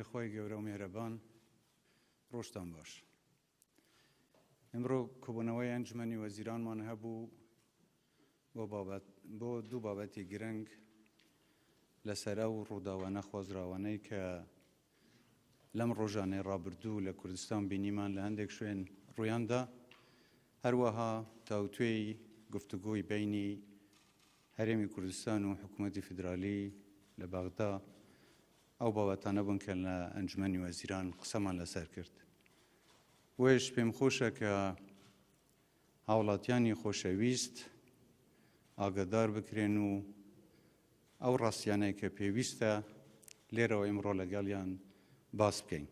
ناوی خوای گەورە و میهرەبان ڕۆژتان باش. ئمڕۆ کۆبوونەوەی ئەنجومەنی وەزیرانمان هەبوو بۆ بابەت بۆ دوو بابەتی گرنگ لەسەر ئەو ڕووداوە نەخوازراوانەی کە لەم ڕۆژانەی ڕابردوو لە کوردستان بینیمان لە هەندێک شوێن ڕوویاندا، هەروەها تاوتوێی گفتوگۆی بەینی هەرێمی کوردستان و حکوومەتی فیدرالی لە بەغدا، ئەو بابەتانە بوون کە لە ئەنجومەنی وەزیران قسەمان لەسەر کرد. بۆیەش پێم خۆشە کە هاوڵاتیانی خۆشەویست ئاگادار بکرێن و ئەو ڕاستیانەی کە پێویستە لێرەوە ئیمڕۆ لەگەڵیان باس بکەین.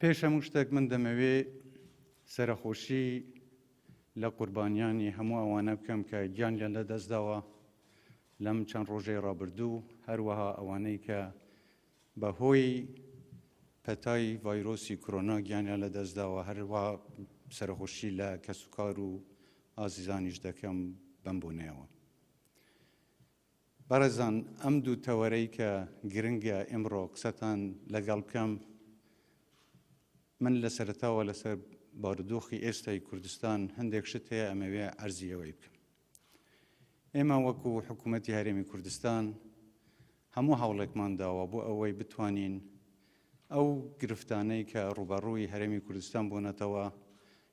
پێش هەموو شتێک من دەمەوێ سەرەخۆشی لە قوربانیانی هەموو ئەوانە بکەم کە گیانیان لەدەستداوە لەم چەند ڕۆژەی ڕابردوو، هەروەها ئەوانەی کە بە هۆی پەتای ڤایرۆسی کرۆنا گیانیان لەدەستداوە، هەروەها سەرەخۆشی لە کەسوکار و ئازیزانیش دەکەم بەم بۆنەیەوە. بەڕێزان ئەم دوو تەوەرەی کە گرنگە ئیمڕۆ قسەتان لەگەڵ بکەم، من لە سەرەتاوە لەسەر بارودۆخی ئێستای کوردستان هەندێک شت هەیە ئەمەوێ عەرزی ئەوەی بکەم. ئێمە وەکو حکوومەتی هەرێمی کوردستان هەموو هەوڵێکمان داوە بۆ ئەوەی بتوانین ئەو گرفتانەی کە ڕووبەڕووی هەرێمی کوردستان بوونەتەوە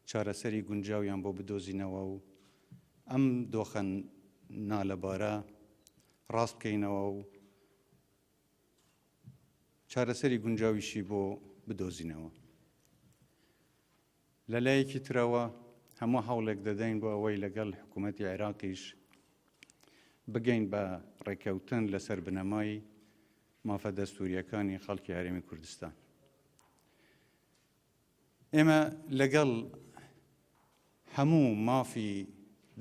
چارەسەری گونجاویان بۆ بدۆزینەوە و ئەم دۆخە نالەبارە ڕاست بکەینەوە و چارەسەری گونجاویشی بۆ بدۆزینەوە. لە لایەکی ترەوە هەموو هەوڵێک دەدەین بۆ ئەوەی لەگەڵ حکوومەتی عێراقیش بگەین بە ڕێککەوتن لەسەر بنەمای مافە دەستوورییەکانی خەڵکی هەرێمی کوردستان. ئێمە لەگەڵ هەموو مافی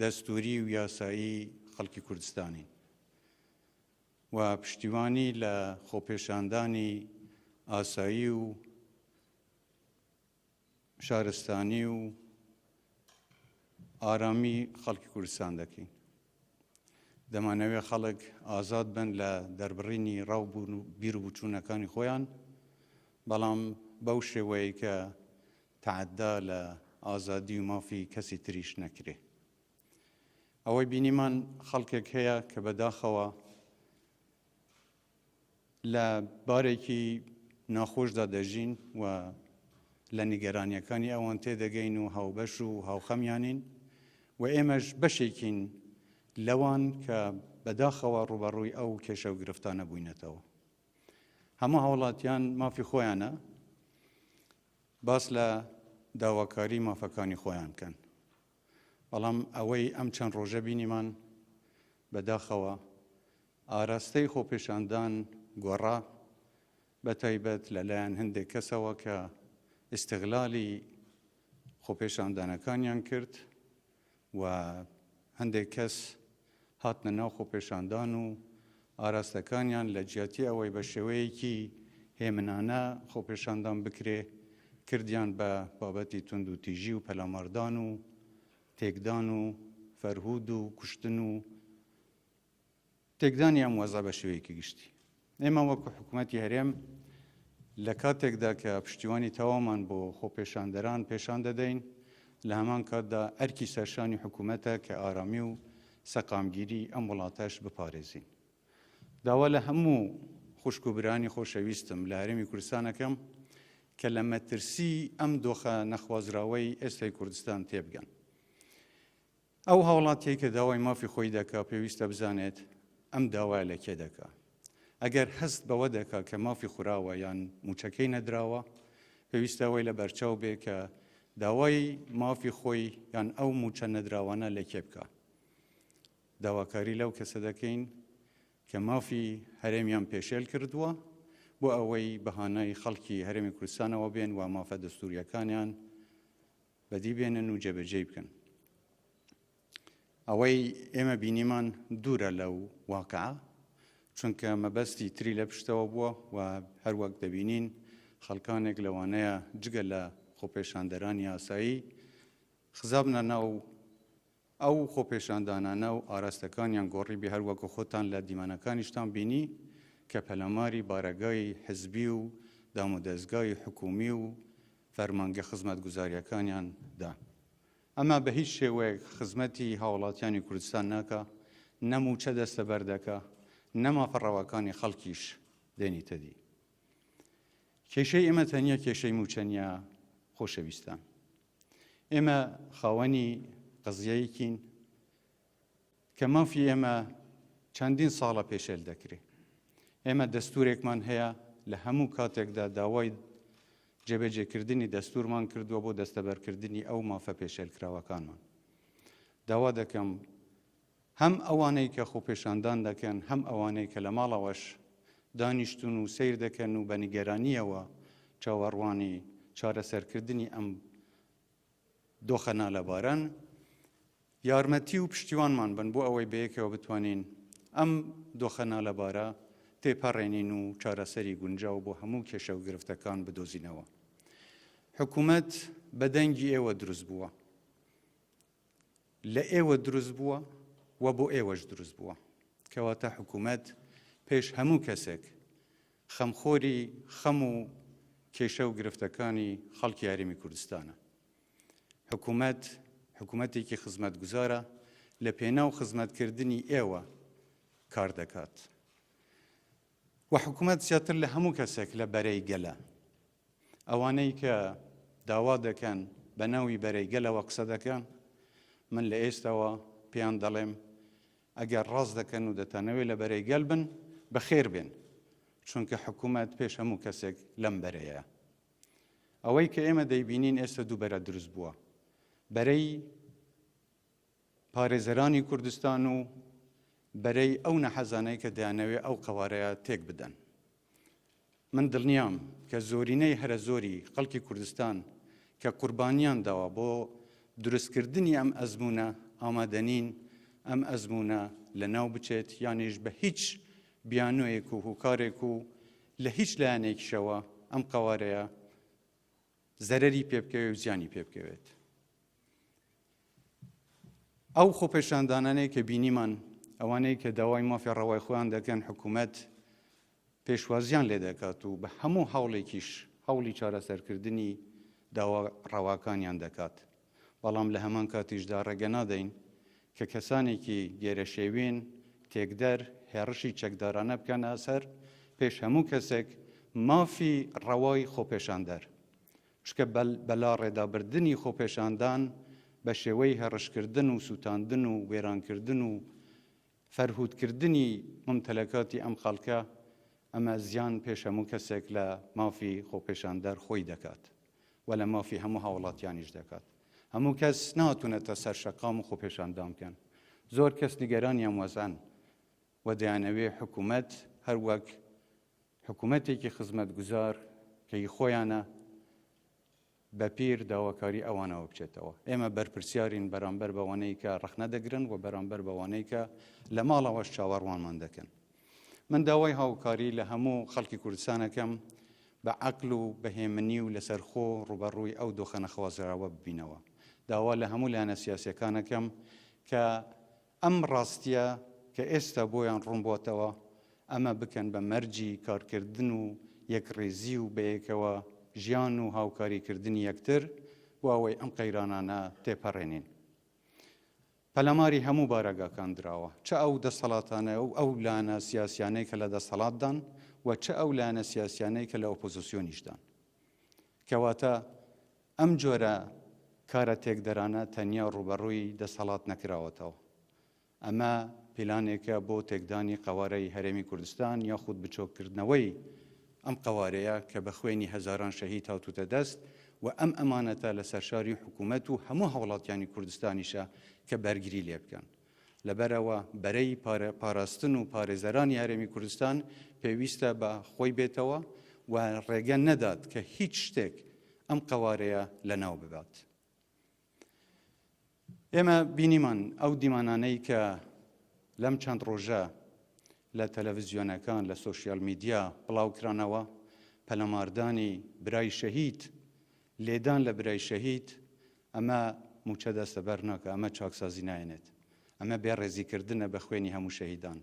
دەستووری و یاسایی خەڵکی کوردستانین و پشتیوانی لە خۆپێشاندانی ئاسایی و شارستانی و ئارامی خەڵکی کوردستان دەکەین. دەمانەوێت خەڵک ئازاد بن لە دەربڕینی ڕا و بیر و بوچوونەکانی خۆیان، بەڵام بەو شێوەیە کە تەعەدا لە ئازادی و مافی کەسی تریش نەکرێ. ئەوەی بینیمان خەڵکێک هەیە کە بەداخەوە لە بارێکی ناخۆشدا دەژین و لە نیگەرانیەکانی ئەوان تێدەگەین و هاوبەش و هاوخەمیانین و ئێمەش بەشێکین لەوان کە بەداخەوە ڕووبەڕووی ئەو کێشە و گرفتانە بووینەتەوە. هەموو هاوڵاتیان مافی خۆیانە باس لە داواکاری مافەکانی خۆیان بکەن، بەڵام ئەوەی ئەم چەند ڕۆژە بینیمان بەداخەوە ئاراستەی خۆپێشاندان گۆڕا، بەتایبەت لەلایەن هەندێک کەسەوە کە ئیستغلالی خۆپێشاندانەکانیان کرد و هەندێک کەس هاتنە ناو خۆپێشاندان و ئاراستەکانیان لە جیاتی ئەوەی بە شێوەیەکی هێمنانە خۆپێشاندان بکرێ کردیان بە بابەتی توندوتیژی و پەلاماردان و تێکدان و فەرهود و کوشتن و تێکدانی ئەم وەزعە بە شێوەیەکی گشتی. ئێمە وەکو حکومەتی هەرێم لە کاتێکدا کە پشتیوانی تەواومان بۆ خۆپێشاندەران پێشان دەدەین، لە هەمان کاتدا ئەرکی سەرشانی حکومەتە کە ئارامی و سەقامگیری ئەم وڵاتەش بپارێزین. داوا لە هەموو خوشک و برایانی خۆشەویستم لە هەرێمی کوردستان ئەکەم کە لە مەترسی ئەم دۆخە نەخوازراوەی ئێستای کوردستان تێبگەن. ئەو هاوڵاتیەی کە داوای مافی خۆی دەکا پێویستە بزانێت ئەم داوایە لە کێ دەکا. ئەگەر هەست بەوە دەکا کە مافی خوراوە یان موچەکەی نەدراوە، پێویستە ئەوەی لە بەرچاو بێ کە داوای مافی خۆی یان ئەو موچە نەدراوانە لە کێ بکا. داواکاری لەو کەسە دەکەین کە مافی هەرێمیان پێشێل کردووە بۆ ئەوەی بە هانای خەڵکی هەرێمی کوردستانەوە بێن و مافە دەستورییەکانیان بەدی بێنن و جێبەجێی بکەن. ئەوەی ئێمە بینیمان دوورە لەو واقعە، چونکە مەبەستی تری لە پشتەوە بووە و هەروەک دەبینین خەڵکانێک لەوانەیە جگە لە خۆپێشاندەرانی ئاسایی خزابنە ناو ئەو خۆپێشاندانانە و ئاراستەکانیان گۆڕیبێ هەروەکو خۆتان لە دیمەنەکانیشتان بینی. کە پەلاماری بارەگای حزبی و دامودەزگای حکومی و فەرمانگە خزمەتگوزاریەکانیان دا. ئەمە بە هیچ شێوەیەک خزمەتی هاوڵاتیانی کوردستان ناکا، نە مووچە دەستەبەر دەکا، نە مافە ڕەواکانی خەڵکیش دێنیتە دی. کێشەی ئێمە تەنیا کێشەی مووچە نییە خۆشەویستان. ئێمە خاوەنی قەزیەیەکین کە مافی ئێمە چەندین ساڵە پێشێل دەکرێ. ئێمە دەستورێکمان هەیە لە هەموو کاتێکدا داوای جێبەجێکردنی دەستورمان کردووە بۆ دەستەبەرکردنی ئەو مافە پێشێلکراوەکانمان. داوا دەکەم هەم ئەوانەی کە خۆپێشاندان دەکەن هەم ئەوانەی کە لە ماڵەوەش دانیشتون و سەیر دەکەن و بە نیگەرانییەوە چاوەڕوانی چارەسەرکردنی ئەم دۆخە نالەبارەن، یارمەتی و پشتیوانمان بن بۆ ئەوەی بەیەکەوە بتوانین ئەم دۆخە نالەبارە تێپەڕێنین و چارەسەری گونجاو بۆ هەموو کێشە و گرفتەکان بدۆزینەوە. حکومەت بە دەنگی ئێوە دروست بووە. لە ئێوە دروست بووە و بۆ ئێوەش دروست بووە. کەواتە حکومەت پێش هەموو کەسێک خەمخۆری خەم و کێشە و گرفتەکانی خەڵکی هەرێمی کوردستانە. حکومەت حکومەتێکی خزمەتگوزارە، لە پێناو خزمەتکردنی ئێوە کار دەکات و حکومەت زیاتر لە هەموو کەسێک لە بەرەی گەلە. ئەوانەی کە داوا دەکەن بە ناوی بەرەی گەلەوە قسە دەکەن، من لە ئێستاوە پێیان دەڵێم ئەگەر ڕاست دەکەن و دەتانەوێت لە بەرەی گەل بن، بەخێر بێن، چونکە حکومەت پێش هەموو کەسێک لەم بەرەیە. ئەوەی کە ئێمە دەیبینین ئێستا دوو بەرە دروست بووە، بەرەی پارێزەرانی کوردستان و بەرەی ئەو نەحەزانەی کە دەیانەوێ ئەو قەوارەیە تێک بدەن. من دڵنیام کە زۆرینەی هەرە زۆری خەڵکی کوردستان کە قوربانیان داوە بۆ دروستکردنی ئەم ئەزموونە ئامادەنین ئەم ئەزموونە لەناو بچێت یانیش بە هیچ بیانۆیەک و هۆکارێک و لە هیچ لایەنێکیشەوە ئەم قەوارەیە زەرەری پێ بکەوێت و زیانی پێ بکەوێت. ئەو خۆپێشاندانانەی کە بینیمان، ئەوانەی کە داوای مافی ڕەوای خۆیان دەکەن، حکوومەت پێشوازیان لێ دەکات و بە هەموو هەوڵێکیش هەوڵی چارەسەرکردنی داوا ڕەواکانیان دەکات. بەڵام لە هەمان کاتیشدا ڕێگە نادەین کە کەسانێکی گێرەشێوێن، تێکدەر، هێڕشی چەکدارانە بکەنە سەر پێش هەموو کەسێک مافی ڕەوای خۆپێشاندەر. چونکە بەلاڕێدابردنی خۆپێشاندان بە شێوەی هێڕشکردن و سووتاندن و وێرانکردن و فەرهوودکردنی مومتەلەکاتی ئەم خەڵکە، ئەمە زیان پێش هەموو کەسێک لە مافی خۆپێشاندەر خۆی دەکات و لە مافی هەموو هاوڵاتیانیش دەکات. هەموو کەس نەهاتوونەتە سەر شەقام و خۆپێشاندان بکەن. زۆر کەس نیگەرانی ئەم وەزعەن و دەیانەوێ حکوومەت هەر وەک حکوومەتێکی خزمەتگوزار کە هی خۆیانە، بە پیر داواکاری ئەوانەوە بچێتەوە. ئێمە بەرپرسیارین بەرامبەر بەوانەی کە ڕەخنە دەگرن و بەرامبەر بەوانەی کە لە ماڵەوەش چاوەڕوانمان دەکەن. من داوای هاوکاری لە هەموو خەڵکی کوردستان ئەکەم بە عەقل و بە هێمنی و لەسەرخۆ ڕووبەڕووی ئەو دۆخە نەخوازراوە ببینەوە. داوا لە هەموو لایەنە سیاسییەکان ئەکەم کە ئەم ڕاستییە کە ئێستا بۆیان ڕوون بۆتەوە، ئەمە بکەن بە مەرجی کارکردن و یەکڕیزی و بەیەکەوە ژیان و هاوکاریکردنی یەکتر بۆ ئەوەی ئەم قەیرانانە تێپەڕێنین. پەلاماری هەموو بارەگاکان دراوە، چ ئەو دەسەڵاتانە و ئەو لایەنە سیاسیانەی کە لە دەسەڵاتدان و چ ئەو لایەنە سیاسیانەی کە لە ئۆپۆزسیۆنیشدان. کەواتە ئەم جۆرە کارە تێکدەرانە تەنیا ڕووبەڕووی دەسەڵات نەکراوەتەوە. ئەمە پیلانێکە بۆ تێکدانی قەوارەی هەرێمی کوردستان یاخود بچۆککردنەوەی ئەم قەوارەیە کە بە خوێنی هەزاران شەهید هاتووتە دەست و ئەم ئەمانەتە لە سەرشاری حکوومەت و هەموو هاوڵاتیانی کوردستانیشە کە بەرگری لێ بکەن. لەبەرئەوە بەرەی پاراستن و پارێزەرانی هەرێمی کوردستان پێویستە بە خۆی بێتەوە و ڕێگە نەدات کە هیچ شتێک ئەم قەوارەیە لەناو ببات. ئێمە بینیمان ئەو دیمانانەی کە لەم چەند ڕۆژە لە تەلەڤزیۆنەکان لە سۆشیال میدیا بڵاوکرانەوە، پەلاماردانی برای شەهید، لێدان لە برای شەهید، ئەمە مووچە دەستەبەر ناکا، ئەمە چاکسازی نایەنێت، ئەمە بێڕێزیکردنە بە خوێنی هەموو شەهیدان.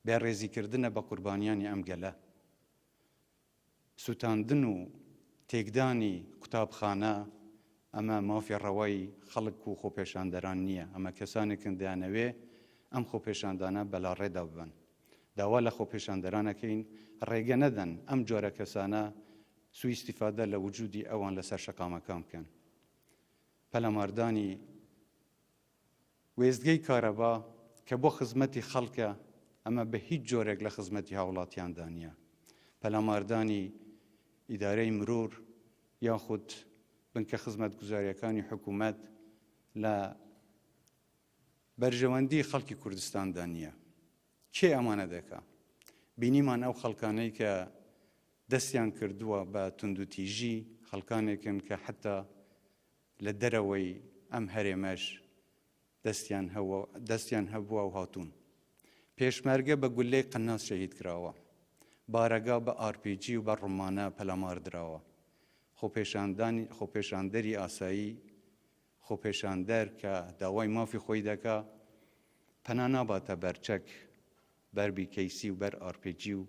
بێڕێزیکردنە بە قوربانیانی ئەم گەلە. سوتاندن و تێکدانی قوتابخانە ئەمە مافی ڕەوای خەڵک و خۆپێشاندەران نییە، ئەمە کەسانێکن دەیانەوێ ئەم خۆپێشاندانە بەلاڕێدا ببەن. داوا لە خۆپێشاندەران ئەکەین ڕێگە نەدەن ئەم جۆرە کەسانە سوئیستیفادە لە وجودی ئەوان لەسەر شەقامەکان بکەن. پەلاماردانی وێستگەی کارەبا کە بۆ خزمەتی خەڵکە، ئەمە بە هیچ جۆرێک لە خزمەتی هاوڵاتیاندا نییە. پەلاماردانی ئیدارەی مرور یاخود بنکە خزمەتگوزارییەکانی حکومەت لە بەرژەوەندی خەڵکی کوردستاندا نییە. کێ ئەمانە دەکا؟ بینیمان ئەو خەڵکانەی کە دەستیان کردووە بە توندوتیژی، خەڵکانێکن کە حەتا لە دەرەوەی ئەم هەرێمەش دەستیان دەستیان هەبووە و هاتوون. پێشمەرگە بە گوللەی قەناس شەهید کراوە. بارەگا بە ئارپیجی و بە ڕومانە پەلامار دراوە. خۆپێشاندانی خۆپێشاندەری ئاسایی، خۆپێشاندەر کە داوای مافی خۆی دەکا، پەنا ناباتە بەر چەک، بەر بیکەیسی و بەر ئارپیجی و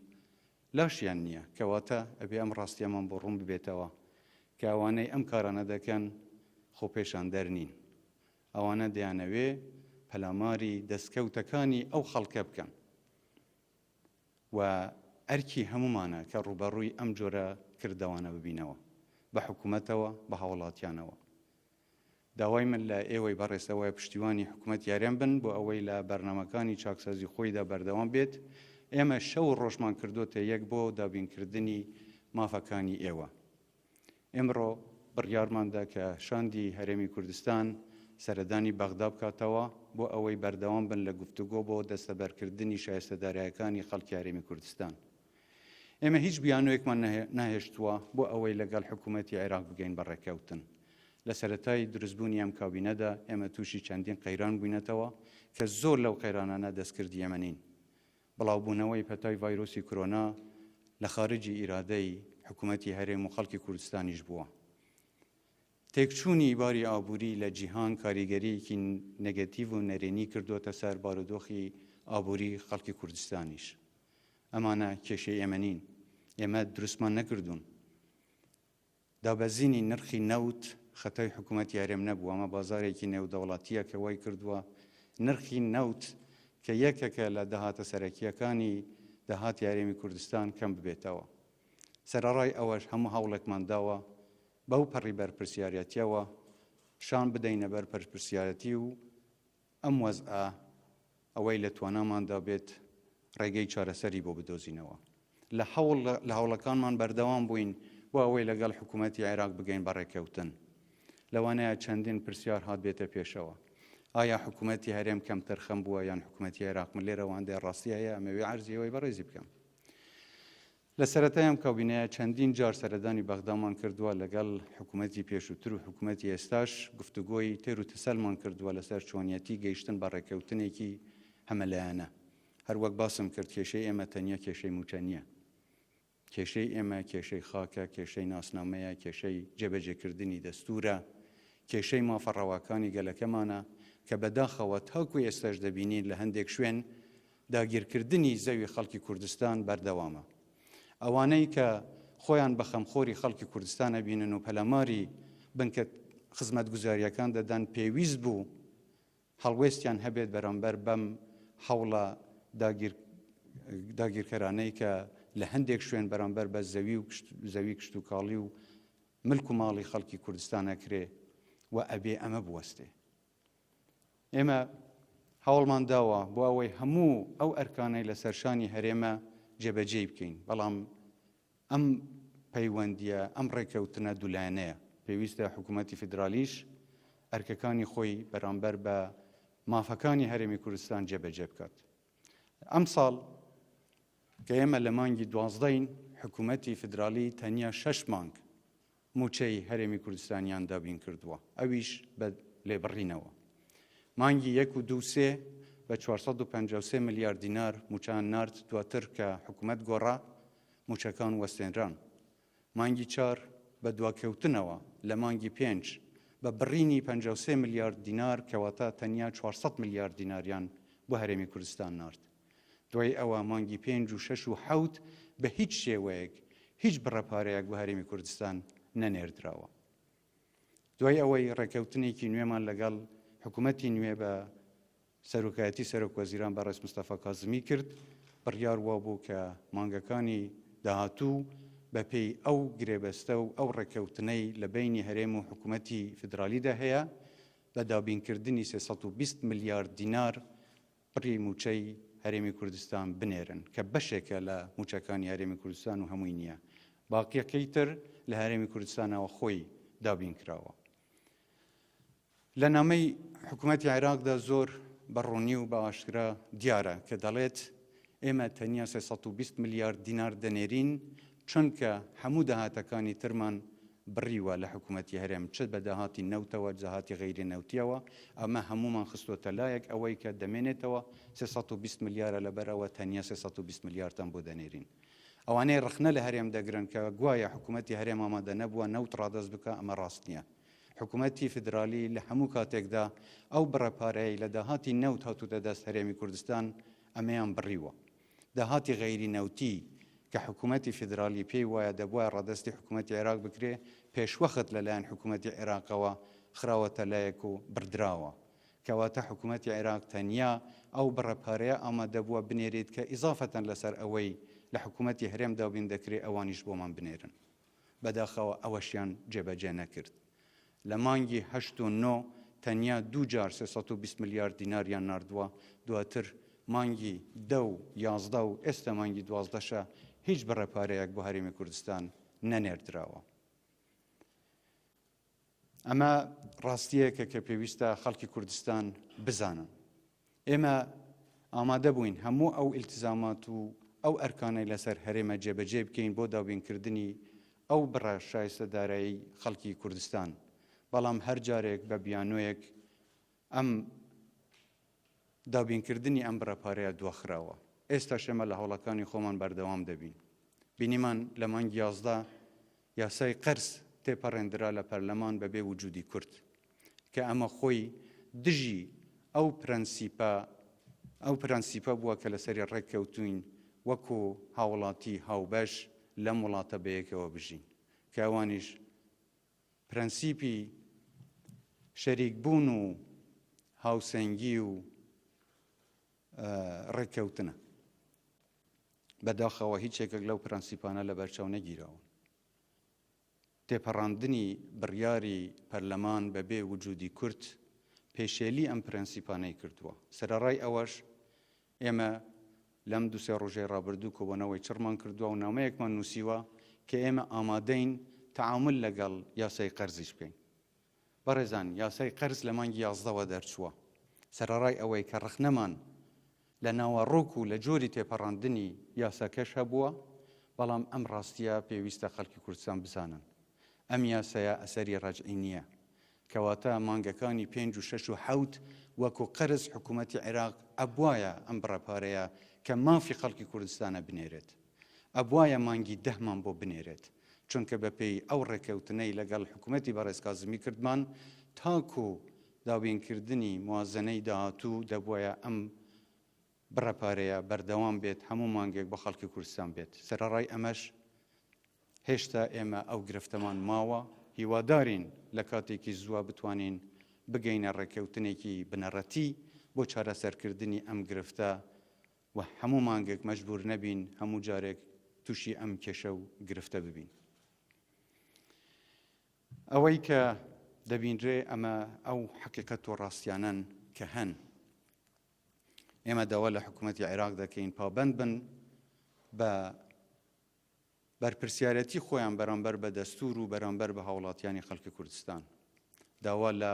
لاشیان نییە، کەواتە ئەبێ ئەم ڕاستییەمان بۆ ڕوون ببێتەوە کە ئەوانەی ئەم کارانە دەکەن خۆپێشاندەر نین، ئەوانە دەیانەوێ پەلاماری دەستکەوتەکانی ئەو خەڵکە بکەن و ئەرکی هەموومانە کە ڕووبەڕووی ئەم جۆرە کردەوانە ببینەوە، بە حکومەتەوە، بە هاوڵاتیانەوە. داوای من لە ئێوەی بەڕێز ئەوەیە پشتیوانی حکومەتی هەرێم بن بۆ ئەوەی لە بەرنامەکانی چاکسازی خۆیدا بەردەوام بێت، ئێمە شەو و ڕۆژمان کردۆتە یەک بۆ دابینکردنی مافەکانی ئێوە. ئێمڕۆ بڕیارمان دا کە شاندی هەرێمی کوردستان سەردانی بەغدا بکاتەوە بۆ ئەوەی بەردەوام بن لە گفتوگۆ بۆ دەستەبەرکردنی شایستە دارایەکانی خەڵکی هەرێمی کوردستان. ئێمە هیچ بیانۆیەکمان نەهێشتووە بۆ ئەوەی لەگەڵ حکوومەتی عێراق بگەین بە ڕێککەوتن. لە سەرەتای دروستبوونی ئەم کابینەدا ئێمە تووشی چەندین قەیران بووینەتەوە کە زۆر لەو قەیرانانە دەستکردی ئێمە نین. بڵاوبوونەوەی پەتای ڤایرۆسی کرۆنا لە خارجی ئیرادەی حکوومەتی هەرێم و خەڵکی کوردستانیش بووە. تێکچوونی باری ئابووری لە جیهان کاریگەرییەکی نێگەتیڤ و نەرێنی کردووەتە سەر بارودۆخی ئابووری خەڵکی کوردستانیش. ئەمانە کێشەی ئێمە نین، ئێمە دروستمان نەکردوون. دابەزینی نرخی نەوت خەتای حکوومەتی هەرێم نەبوو، ئەمە بازارێکی نێودەوڵەتییە کە وای کردووە نرخی نەوت کە یەکێکە لە داهاتە سەرەکییەکانی داهاتی هەرێمی کوردستان کەم ببێتەوە. سەرەڕای ئەوەش هەموو هەوڵێکمان داوە بەو پەڕی بەرپرسیارەتیەوە شان بدەینە بەر پەرپرسیارەتی و ئەم وەزعە ئەوەی لە تواناماندا بێت ڕێگەی چارەسەری بۆ بدۆزینەوە. لە هەوڵ لە هەوڵەکانمان بەردەوام بووین بۆ ئەوەی لەگەڵ حکوومەتی عێراق بگەین بە ڕێککەوتن. لەوانەیە چەندین پرسیار هاتبێتە پێشەوە. ئایا حکوومەتی هەرێم کەمتەرخەم بووە یان حکوومەتی عێراق؟ من لێرەوە هەندێ ڕاستی هەیە ئەمەوێ عەرزی ئێوەی بەڕێزی بکەم. لە سەرەتای ئەم کابینەیە چەندین جار سەردانی بەغدامان کردووە، لەگەڵ حکومەتی پێشووتر و حکومەتی ئێستاش گفتوگۆی تێر و تەسەلمان کردووە لەسەر چۆنیەتی گەیشتن بە ڕێککەوتنێکی هەمەلایەنە. هەروەک باسم کرد کێشەی ئێمە تەنیا کێشەی مووچە نییە. کێشەی ئێمە کێشەی خاکە، کێشەی ناسنامەیە، کێشەی جێبەجێکردنی دەستوورە، کێشەی مافە ڕەواکانی گەلەکەمانە کە بەداخەوە تاکو ئێستاش دەبینین لە هەندێک شوێن داگیرکردنی زەوی خەڵکی کوردستان بەردەوامە. ئەوانەی کە خۆیان بە خەمخۆری خەڵکی کوردستان ئەبینن و پەلاماری بنکە خزمەتگوزارییەکان دەدەن پێویست بوو هەڵوێستیان هەبێت بەرامبەر بەم هەوڵە داگیرکەرانەی کە لە هەندێک شوێن بەرامبەر بە زەوی و زەوی کشتوکاڵی و ملک و ماڵی خەڵکی کوردستان ئەکرێ و ئەبێ ئەمە بوەستێ. ئێمە هەوڵمان داوە بۆ ئەوەی هەموو ئەو ئەرکانەی لەسەر شانی هەرێمە جێبەجێی بکەین، بەڵام ئەم پەیوەندییە، ئەم ڕێککەوتنە دوولایەنەیە، پێویستە حکوومەتی فیدرالیش ئەرکەکانی خۆی بەرامبەر بە مافەکانی هەرێمی کوردستان جێبەجێ بکات. ئەمساڵ کە ئێمە لە مانگی دوازدەین، حکوومەتی فیدرالی تەنیا شەش مانگ مووچەی هەرێمی کوردستانیان دابین کردووە، ئەویش بە لێبڕینەوە. مانگی یەک و دوو سێ بە 453 ملیار دینار مووچەیان نارد، دواتر کە حکومەت گۆڕا، مووچەکان وەستێنران. مانگی چار بە دواکەوتنەوە لە مانگی پێنج بە بڕینی 53 ملیار دینار کەواتە تەنیا 400 ملیار دیناریان بۆ هەرێمی کوردستان نارد. دوای ئەوە مانگی پێنج و شەش و حەوت بە هیچ شێوەیەک هیچ بڕە پارەیەک بۆ هەرێمی کوردستان نەنێردراوە. دوای ئەوەی ڕێککەوتنێکی نوێمان لەگەڵ حکوومەتی نوێ بە سەرۆکایەتی سەرۆک وەزیران بەڕێز مستەفا کازمی کرد، بڕیار وابوو کە مانگەکانی داهاتوو بەپێی ئەو گرێبەستە و ئەو ڕێککەوتنەی لە بەینی هەرێم و حکوومەتی فیدرالیدا هەیە بە دابینکردنی 320 ملیار دینار بڕی مووچەی هەرێمی کوردستان بنێرن کە بەشێکە لە مووچەکانی هەرێمی کوردستان و هەمووی نییە، باقیەکەی تر لە هەرێمی کوردستانەوە خۆی دابین کراوە. لە نامەی حکوومەتی عێراقدا زۆر بە ڕوونی و بە ئاشکرا دیارە کە دەڵێت ئێمە تەنیا 320 ملیار دینار دەنێرین چونکە هەموو داهاتەکانی ترمان بڕیوە لە حکومەتی هەرێم چ بە داهاتی نەوتەوە داهاتی غەیری نەوتیەوە ئەمە هەموومان خستۆتە لایەک ئەوەی کە دەمێنێتەوە 320 ملیارە لەبەر ئەوە تەنیا 320 ملیارتان بۆ دەنێرین ئەوانەی ڕەخنە لە هەرێم دەگرن کە گوایە حکومەتی هەرێم ئامادە نەبووە نەوت ڕادەست بکا ئەمە ڕاست نییە حکومەتی فیدرالی لە هەموو کاتێکدا ئەو بڕە پارەیەی لە داهاتی نەوت هاتووتە دەست هەرێمی کوردستان ئەمەیان بڕیوە. داهاتی غەیری نەوتی کە حکومەتی فیدرالی پێی وایە دەبوایە ڕادەستی حکومەتی عێراق بکرێ پێشوەخت لەلایەن حکومەتی عێراقەوە خراوەتە لایەک و بڕدراوە. کەواتە حکومەتی عێراق تەنیا ئەو بڕە پارەیە ئامادەبووە بنێریت کە ئیزافەتەن لەسەر ئەوەی لە حکومەتی هەرێم دابین دەکرێ ئەوانیش بۆمان بنێرن. بەداخەوە ئەوەشیان جێبەجێ نەکرد. لە مانگی هەشت و نۆ تەنیا دوو جار 320 ملیار دیناریان ناردووە، دواتر مانگی دە و 11 و ئێستا مانگی دوازدەشە هیچ بڕە پارەیەک بۆ هەرێمی کوردستان نەنێردراوە. ئەمە ڕاستییەکە کە پێویستە خەڵکی کوردستان بزانن. ئێمە ئامادە بووین هەموو ئەو ئیلتزامات و ئەو ئەرکانەی لەسەر هەرێمە جێبەجێ بکەین بۆ دابینکردنی ئەو بڕە شایستە دارایی خەڵکی کوردستان، بەڵام هەر جارێک بە بیانۆیەک ئەم دابینکردنی ئەم بڕە پارەیە دواخراوە. ئێستاش ئێمە لە هەوڵەکانی خۆمان بەردەوام دەبین. بینیمان لە مانگی 11 یاسای قەرز تێپەڕێندرا لە پەرلەمان بەبێ وجودی کورد کە ئەمە خۆی دژی ئەو پرەنسیپە ئەو پرەنسیپە بووە کە لەسەری ڕێککەوتوین وەکو هاوڵاتی هاوبەش لەم وڵاتە بەیەکەوە بژین کە ئەوانیش پرەنسیپی شەریک بوون و هاوسەنگی و ڕێککەوتنە. بەداخەوە هیچ یەکێک لەو پرەنسیپانە لەبەرچاو نەگیراون. تێپەڕاندنی بڕیاری پەرلەمان بەبێ وجودی کورد پێشێلی ئەم پرەنسیپانەی کردووە. سەرەڕای ئەوەش ئێمە لەم دوو سێ ڕۆژەی ڕابردوو کۆبۆنەوەی چڕمان کردووە و نامەیەکمان نووسیوە کە ئێمە ئامادەین تەعامول لەگەڵ یاسای قەرزیش بکەین. بەڕێزان یاسای قەرز لە مانگی یازدەوە دەرچووە، سەرەڕای ئەوەی کە ڕەخنەمان لە ناوەڕۆک و لە جۆری تێپەڕاندنی یاساکەش هەبووە، بەڵام ئەم ڕاستییە پێویستە خەڵکی کوردستان بزانن ئەم یاسایە ئەسەری ڕەجعی نییە، کەواتە مانگەکانی پێنج و شەش و حەوت وەکو قەرز حکوومەتی عێراق ئەبوایە ئەم بڕە پارەیە کە مافی خەڵکی کوردستانە بنێرێت. ئەبوایە مانگی دەهمان بۆ بنێرێت، چونکە بەپێی ئەو ڕێکەوتنەی لەگەڵ حکومەتی بەڕێز کازمی کردمان، تاکو دابینکردنی موازنەی داهاتوو دەبوایە ئەم بڕە پارەیە بەردەوام بێت هەموو مانگێک بۆ خەڵکی کوردستان بێت، سەرەڕای ئەمەش هێشتا ئێمە ئەو گرفتەمان ماوە، هیوادارین لە کاتێکی زووە بتوانین بگەینە ڕێکەوتنێکی بنەڕەتی بۆ چارەسەرکردنی ئەم گرفتە و هەموو مانگێک مەجبوور نەبین هەموو جارێک تووشی ئەم کێشە و گرفتە ببین. ئەوەی کە دەبینرێ ئەمە ئەو حەقیقەت و ڕاستیانەن کە هەن. ئێمە داوا لە حکوومەتی عێراق دەکەین پابەند بن بە بەرپرسیارێتی خۆیان بەرامبەر بە دەستوور و بەرامبەر بە هاوڵاتیانی خەڵکی کوردستان. داوا لە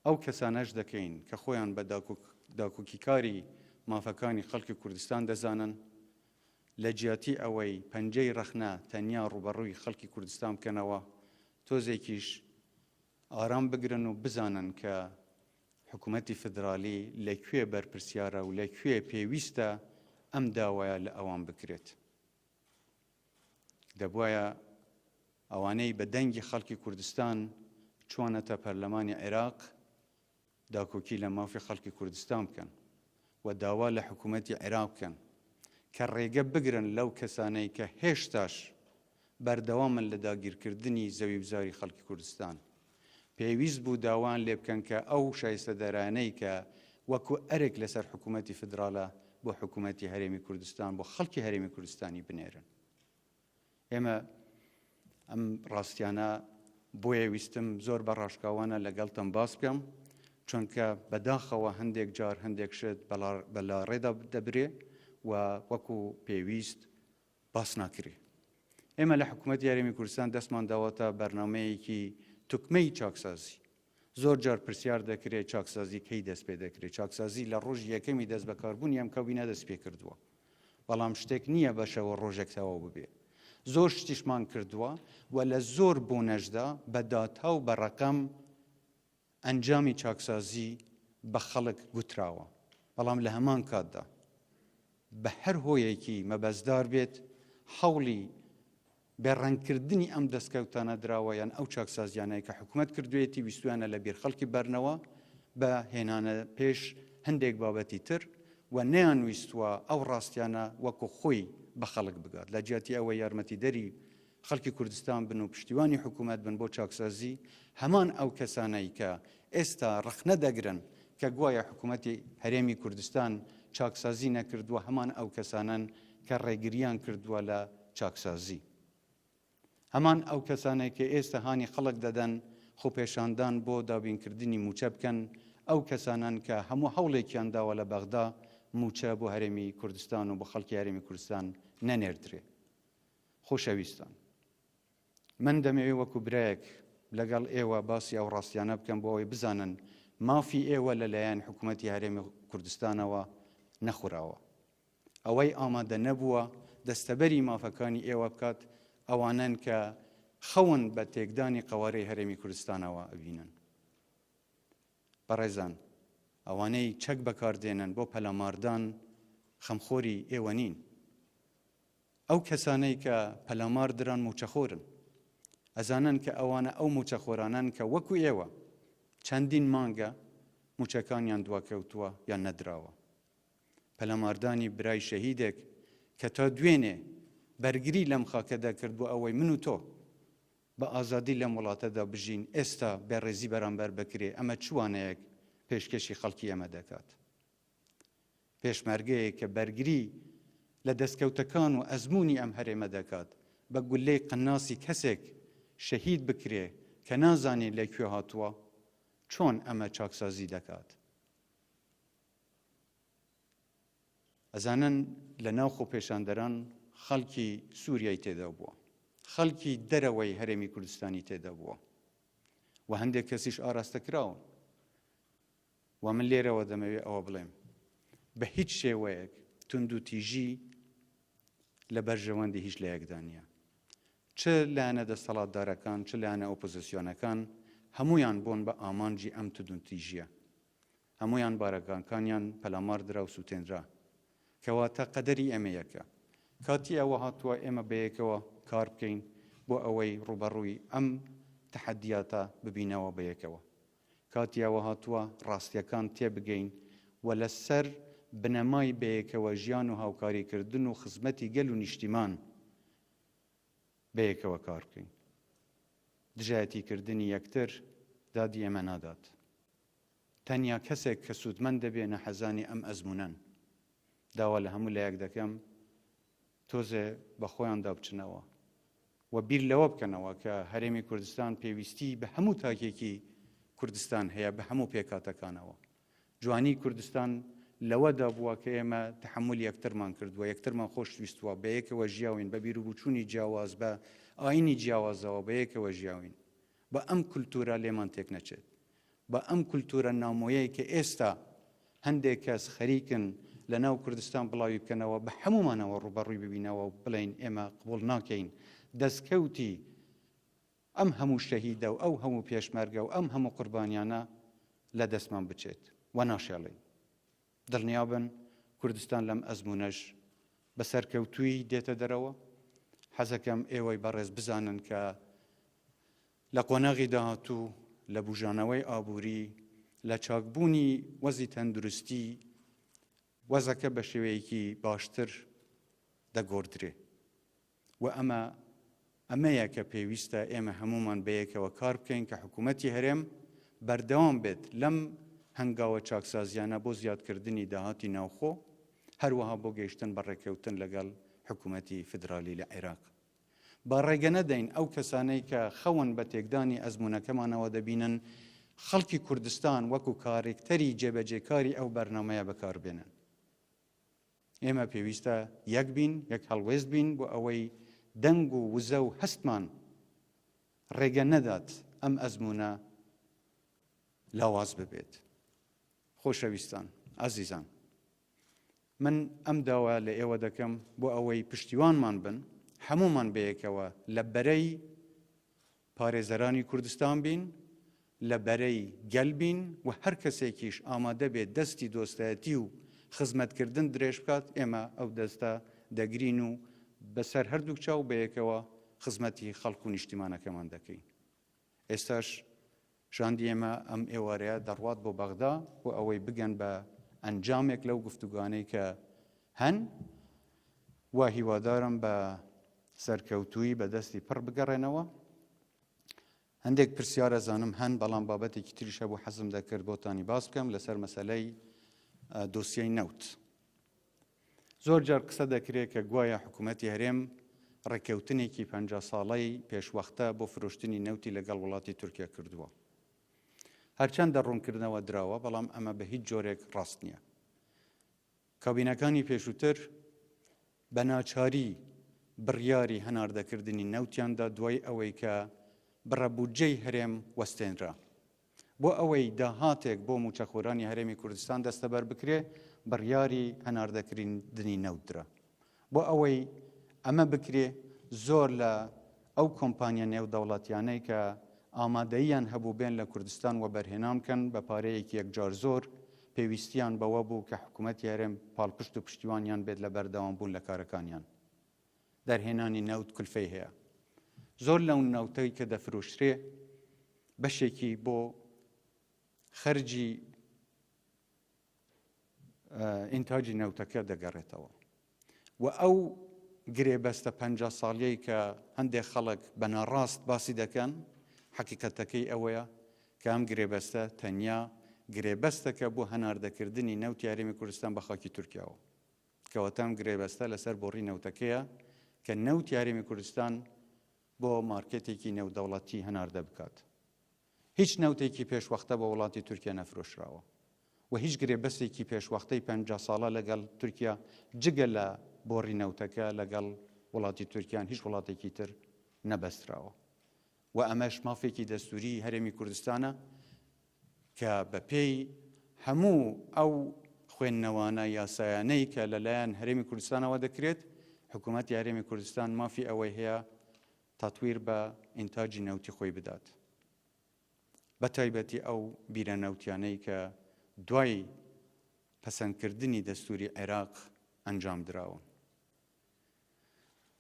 ئەو کەسانەش دەکەین کە خۆیان بە داکۆکیکاری مافەکانی خەڵکی کوردستان دەزانن، لە جیاتی ئەوەی پەنجەی ڕەخنە تەنیا ڕووبەڕووی خەڵکی کوردستان بکەنەوە، تۆزێکیش ئارام بگرن و بزانن کە حکوومەتی فیدرالی لە کوێ بەرپرسیارە و لە کوێ پێویستە ئەم داوایە لە ئەوان بکرێت. دەبوایە ئەوانەی بە دەنگی خەڵکی کوردستان چوانەتە پەرلەمانی عێراق داکۆکی لە مافی خەڵکی کوردستان بکەن و داوا لە حکوومەتی عێراق بکەن. کە ڕێگە بگرن لەو کەسانەی کە هێشتاش بەردەوامن لە داگیرکردنی زەویوزاری خەڵکی کوردستان. پێویست بوو داوایان لێ بکەن کە ئەو شایستەدارانەی کە وەکو ئەرک لەسەر حکوومەتی فیدراڵە بۆ حکوومەتی هەرێمی کوردستان، بۆ خەڵکی هەرێمی کوردستانی بنێرن. ئێمە ئەم ڕاستیانە بۆیە ویستم زۆر بە ڕاشکاوانە لەگەڵتان باس بکەم، چونکە بەداخەوە هەندێک جار هەندێک شت بە لاڕێدا دەبرێ و وەکو پێویست باس ناکرێ. ئێمە لە حکوومەتی هەرێمی کوردستان دەستمان داوەتە بەرنامەیەکی توکمەی چاکسازی. زۆر جار پرسیار دەکرێ چاکسازی کەی دەست پێ دەکرێ؟ چاکسازی لە ڕۆژی یەکەمی دەست بەکاربوونی ئەم کابینە دەست پێ کردووە. بەڵام شتێک نییە بە شەوە ڕۆژێک تەواو ببێ. زۆر شتیشمان کردووە و لە زۆر بۆنەشدا بە داتا و بە ڕەقەم ئەنجامی چاکسازی بە خەڵک گوتراوە، بەڵام لە هەمان کاتدا بە هەر هۆیەکی مەبەستدار بێت هەوڵی بێ ڕەنگکردنی ئەم دەستکەوتانە دراوە یان ئەو چاکسازیانەی کە حکومەت کردوێتی ویستویانە لە بیر خەڵکی بەرنەوە بە هێنانە پێش هەندێک بابەتی تر و نەیانویستووە ئەو ڕاستیانە وەکو خۆی بە خەڵک بگات لە جیاتی ئەوەی یارمەتیدەری خەڵکی کوردستان بن و پشتیوانی حکوومەت بن بۆ چاکسازی، هەمان ئەو کەسانەی کە ئێستا ڕەخنە دەگرن کە گوایە حکوومەتی هەرێمی کوردستان چاکسازی نەکردووە، هەمان ئەو کەسانەن کە ڕێگرییان کردووە لە چاکسازی. هەمان ئەو کەسانەی کە ئێستا هانی خەڵک دەدەن خۆپێشاندان بۆ دابینکردنی مووچە بکەن، ئەو کەسانەن کە هەموو هەوڵێکیان داوە لە بەغدا مووچە بۆ هەرێمی کوردستان و بۆ خەڵکی هەرێمی کوردستان نەنێردرێ. خۆشەویستان من دەمەوێ وەکو برایەک لەگەڵ ئێوە باسی ئەو ڕاستیانە بکەم بۆ ئەوەی بزانن مافی ئێوە لەلایەن حکوومەتی هەرێمی کوردستانەوە نەخوراوە. ئەوەی ئامادە نەبووە دەستەبەری مافەکانی ئێوە بکات ئەوانەن کە خەون بە تێکدانی قەوارەی هەرێمی کوردستانەوە ئەبینن. بەڕێزان ئەوانەی چەک بەکاردێنن بۆ پەلاماردان خەمخۆری ئێوە نین. ئەو کەسانەی کە پەلامار دران مووچەخۆرن. ئەزانن کە ئەوانە ئەو مووچەخۆرانەن کە وەکو ئێوە چەندین مانگە مووچەکانیان دواکەوتووە یان نەدراوە. پەلاماردانی برای شەهیدێک کە تا دوێنێ بەرگری لەم خاکە دەکرد بۆ ئەوەی من و تۆ بە ئازادی لەم وڵاتەدا بژین، ئێستا بێڕێزی بەرامبەر بکرێ، ئەمە چ وانەیەک پێشکەشی خەڵکی ئێمە دەکات؟ پێشمەرگەیەک کە بەرگری لە دەستکەوتەکان و ئەزموونی ئەم هەرێمە دەکات، بە گوللەی قەناسی کەسێک شەهید بکرێ کە نازانێ لە کوێ هاتووە، چۆن ئەمە چاکسازی دەکات؟ ئەزانن لە ناو خۆپێشاندەران خەڵکی سووریای تێدا بووە، خەڵکی دەرەوەی هەرێمی کوردستانی تێدا بووە و هەندێک کەسیش ئاراستە کراون. و من لێرەوە دەمەوێ ئەوە بڵێم بە هیچ شێوەیەک توندوتیژی لە بەرژەوەندی هیچ لایەکدا نییە. چ لایەنە دەستەڵاتدارەکان، چ لایەنە ئۆپۆزسیۆنەکان هەموویان بوون بە ئامانجی ئەم توندوتیژییە. هەموویان بارەگاکانیان پەلامار درا و سووتێنرا. کەواتە قەدەری ئێمە یەکە. کاتی ئەوە هاتووە ئێمە بەیەکەوە کار بکەین بۆ ئەوەی ڕووبەڕووی ئەم تەحەدیاتە ببینەوە بەیەکەوە. کاتی ئەوە هاتووە ڕاستییەکان تێبگەین و لەسەر بنەمای بەیەکەوە ژیان و هاوکاریکردن و خزمەتی گەل و نیشتیمان بەیەکەوە کار بکەین. دژایەتیکردنی یەکتر دادی ئێمە نادات. تەنیا کەسێک کە سوودمەند دەبێ نەحەزانی ئەم ئەزموونەن. داوا لە هەموو لایەک دەکەم تۆزێ بە خۆیاندا بچنەوە و بیر لەوە بکەنەوە کە هەرێمی کوردستان پێویستی بە هەموو تاکێکی کوردستان هەیە بە هەموو پێکهاتەکانەوە. جوانی کوردستان لەوەدا بووە کە ئێمە تەحەمولی یەکترمان کردووە، یەکترمان خۆشویستووە، بەیەکەوە ژیاوین، بە بیروبوچوونی جیاواز، بە ئایینی جیاوازەوە بەیەکەوە ژیاوین. با ئەم کولتوورە لێمان تێک نەچێت. با ئەم کولتوورە نامۆیەی کە ئێستا هەندێک کەس خەریکن لە ناو کوردستان بڵاوی بکەنەوە، بە هەموومانەوە ڕووبەڕووی ببینەوە و بڵێین ئێمە قبوڵ ناکەین دەستکەوتی ئەم هەموو شەهیدە و ئەو هەموو پێشمەرگە و ئەم هەموو قوربانیانە لە دەستمان بچێت و ناشێڵین. دڵنیابن کوردستان لەم ئەزموونەش بە سەرکەوتوویی دێتە دەرەوە. حەزەکەم ئێوەی بەڕێز بزانن کە لە قۆناغی داهاتوو لە بوژانەوەی ئابووری، لە چاکبوونی وەزی تەندروستی، وەزەکە بە شێوەیەکی باشتر. دەگۆڕدرێ و ئەمە ئەمەیە کە پێویستە ئێمە هەموومان بەیەکەوە کار بکەین کە حکوومەتی هەرێم بەردەوام بێت لەم هەنگاوە چاکسازیانە بۆ زیادکردنی داهاتی ناوخۆ، هەروەها بۆ گەیشتن بە ڕێککەوتن لەگەڵ حکوومەتی فیدرالی لە عێراق. با ڕێگە نەدەین ئەو کەسانەی کە خەون بە تێکدانی ئەزموونەکەمانەوە دەبینن، خەڵکی کوردستان وەکو کارێکتەری جێبەجێکاری ئەو بەرنامەیە بەکاربێنن. ئێمە پێویستە یەک بین، یەک هەڵوێست بین بۆ ئەوەی دەنگ و وزە و هەستمان ڕێگە نەدات ئەم ئەزموونە لاواز ببێت. خۆشەویستان، ئازیزان، من ئەم داوایە لە ئێوە دەکەم بۆ ئەوەی پشتیوانمان بن، هەموومان بەیەکەوە لە بەرەی پارێزەرانی کوردستان بین، لە بەرەی گەل بین و هەر کەسێکیش ئامادە بێت دەستی دۆستایەتی و خزمەتکردن درێژ بکات، ئێمە ئەو دەستە دەگرین و بەسەر هەردووک چاو بەیەکەوە خزمەتی خەڵک و نیشتیمانەکەمان دەکەین. ئێستاش شاندی ئێمە ئەم ئێوارەیە دەڕوات بۆ بەغدا بۆ ئەوەی بگەن بە ئەنجامێک لەو گفتوگۆانەی کە هەن و هیوادارم بە سەرکەوتوویی بە دەستی پڕ بگەڕێنەوە. هەندێک پرسیار ئەزانم هەن، بەڵام بابەتێکی تریش هەبوو حەزم دەکرد بۆتانی باس بکەم لەسەر مەسەلەی دۆسیەی نەوت. زۆر جار قسە دەکرێت کە گوایە حکوومەتی هەرێم ڕێککەوتنێکی 50 ساڵەی پێشوەختە بۆ فرۆشتنی نەوتی لەگەڵ وڵاتی تورکیا کردووە. هەرچەندە ڕوونکردنەوە دراوە، بەڵام ئەمە بە هیچ جۆرێک ڕاست نییە. کابینەکانی پێشووتر بە ناچاری بڕیاری هەناردەکردنی نەوتیان دا دوای ئەوەی کە بڕە بودجەی هەرێم وەستێنرا. بۆ ئەوەی داهاتێک بۆ مووچەخۆرانی هەرێمی کوردستان دەستەبەر بکرێ بڕیاری هەناردەکردنی نەوت درا. بۆ ئەوەی ئەمە بکرێ زۆر لە ئەو کۆمپانیا نێودەوڵەتیانەی کە ئامادەییان هەبوو بێن لە کوردستان وەبەرهێنان بکەن بە پارەیەکی یەکجار زۆر، پێویستیان بەوە بوو کە حکومەتی هەرێم پاڵپشت و پشتیوانیان بێت لە بەردەوامبوون لە کارەکانیان. دەرهێنانی نەوت کولفەی هەیە. زۆر لەو نەوتەی کە دەفرۆشرێ بەشێکی بۆ خەرجی ئینتاجی نەوتەکە دەگەڕێتەوە و ئەو گرێبەستە 50 ساڵیەی کە هەندێک خەڵک بە ناڕاست باسی دەکەن حەقیقەتەکەی ئەوەیە کە ئەم گرێبەستە تەنیا گرێبەستەکە بۆ هەناردەکردنی نەوتی هەرێمی کوردستان بە خاکی تورکیاوە کەواتە ئەم گرێبەستە لەسەر بۆڕی نەوتەکەیە کە نەوتی هەرێمی کوردستان بۆ مارکێتێکی نێودەوڵەتی هەناردە بکات. هیچ نەوتێکی پێشوەختە بۆ وڵاتی تورکیا نەفرۆشراوە و هیچ گرێبەستێکی پێشوەختەی 50 ساڵە لەگەڵ تورکیا جگە لە بۆڕی نەوتەکە لەگەڵ وڵاتی تورکیان هیچ وڵاتێکی تر نەبەستراوە و ئەمەش مافێکی دەستووری هەرێمی کوردستانە کە بەپێی هەموو ئەو خوێندنەوانە یاسایانەی کە لەلایەن هەرێمی کوردستانەوە دەکرێت، حکوومەتی هەرێمی کوردستان مافی ئەوەی هەیە تەتویر بە ئینتاجی نەوتی خۆی بدات. بە تایبەتی ئەو بیرە نەوتیانەی کە دوای پەسەندکردنی دەستووری عێراق ئەنجام دراون.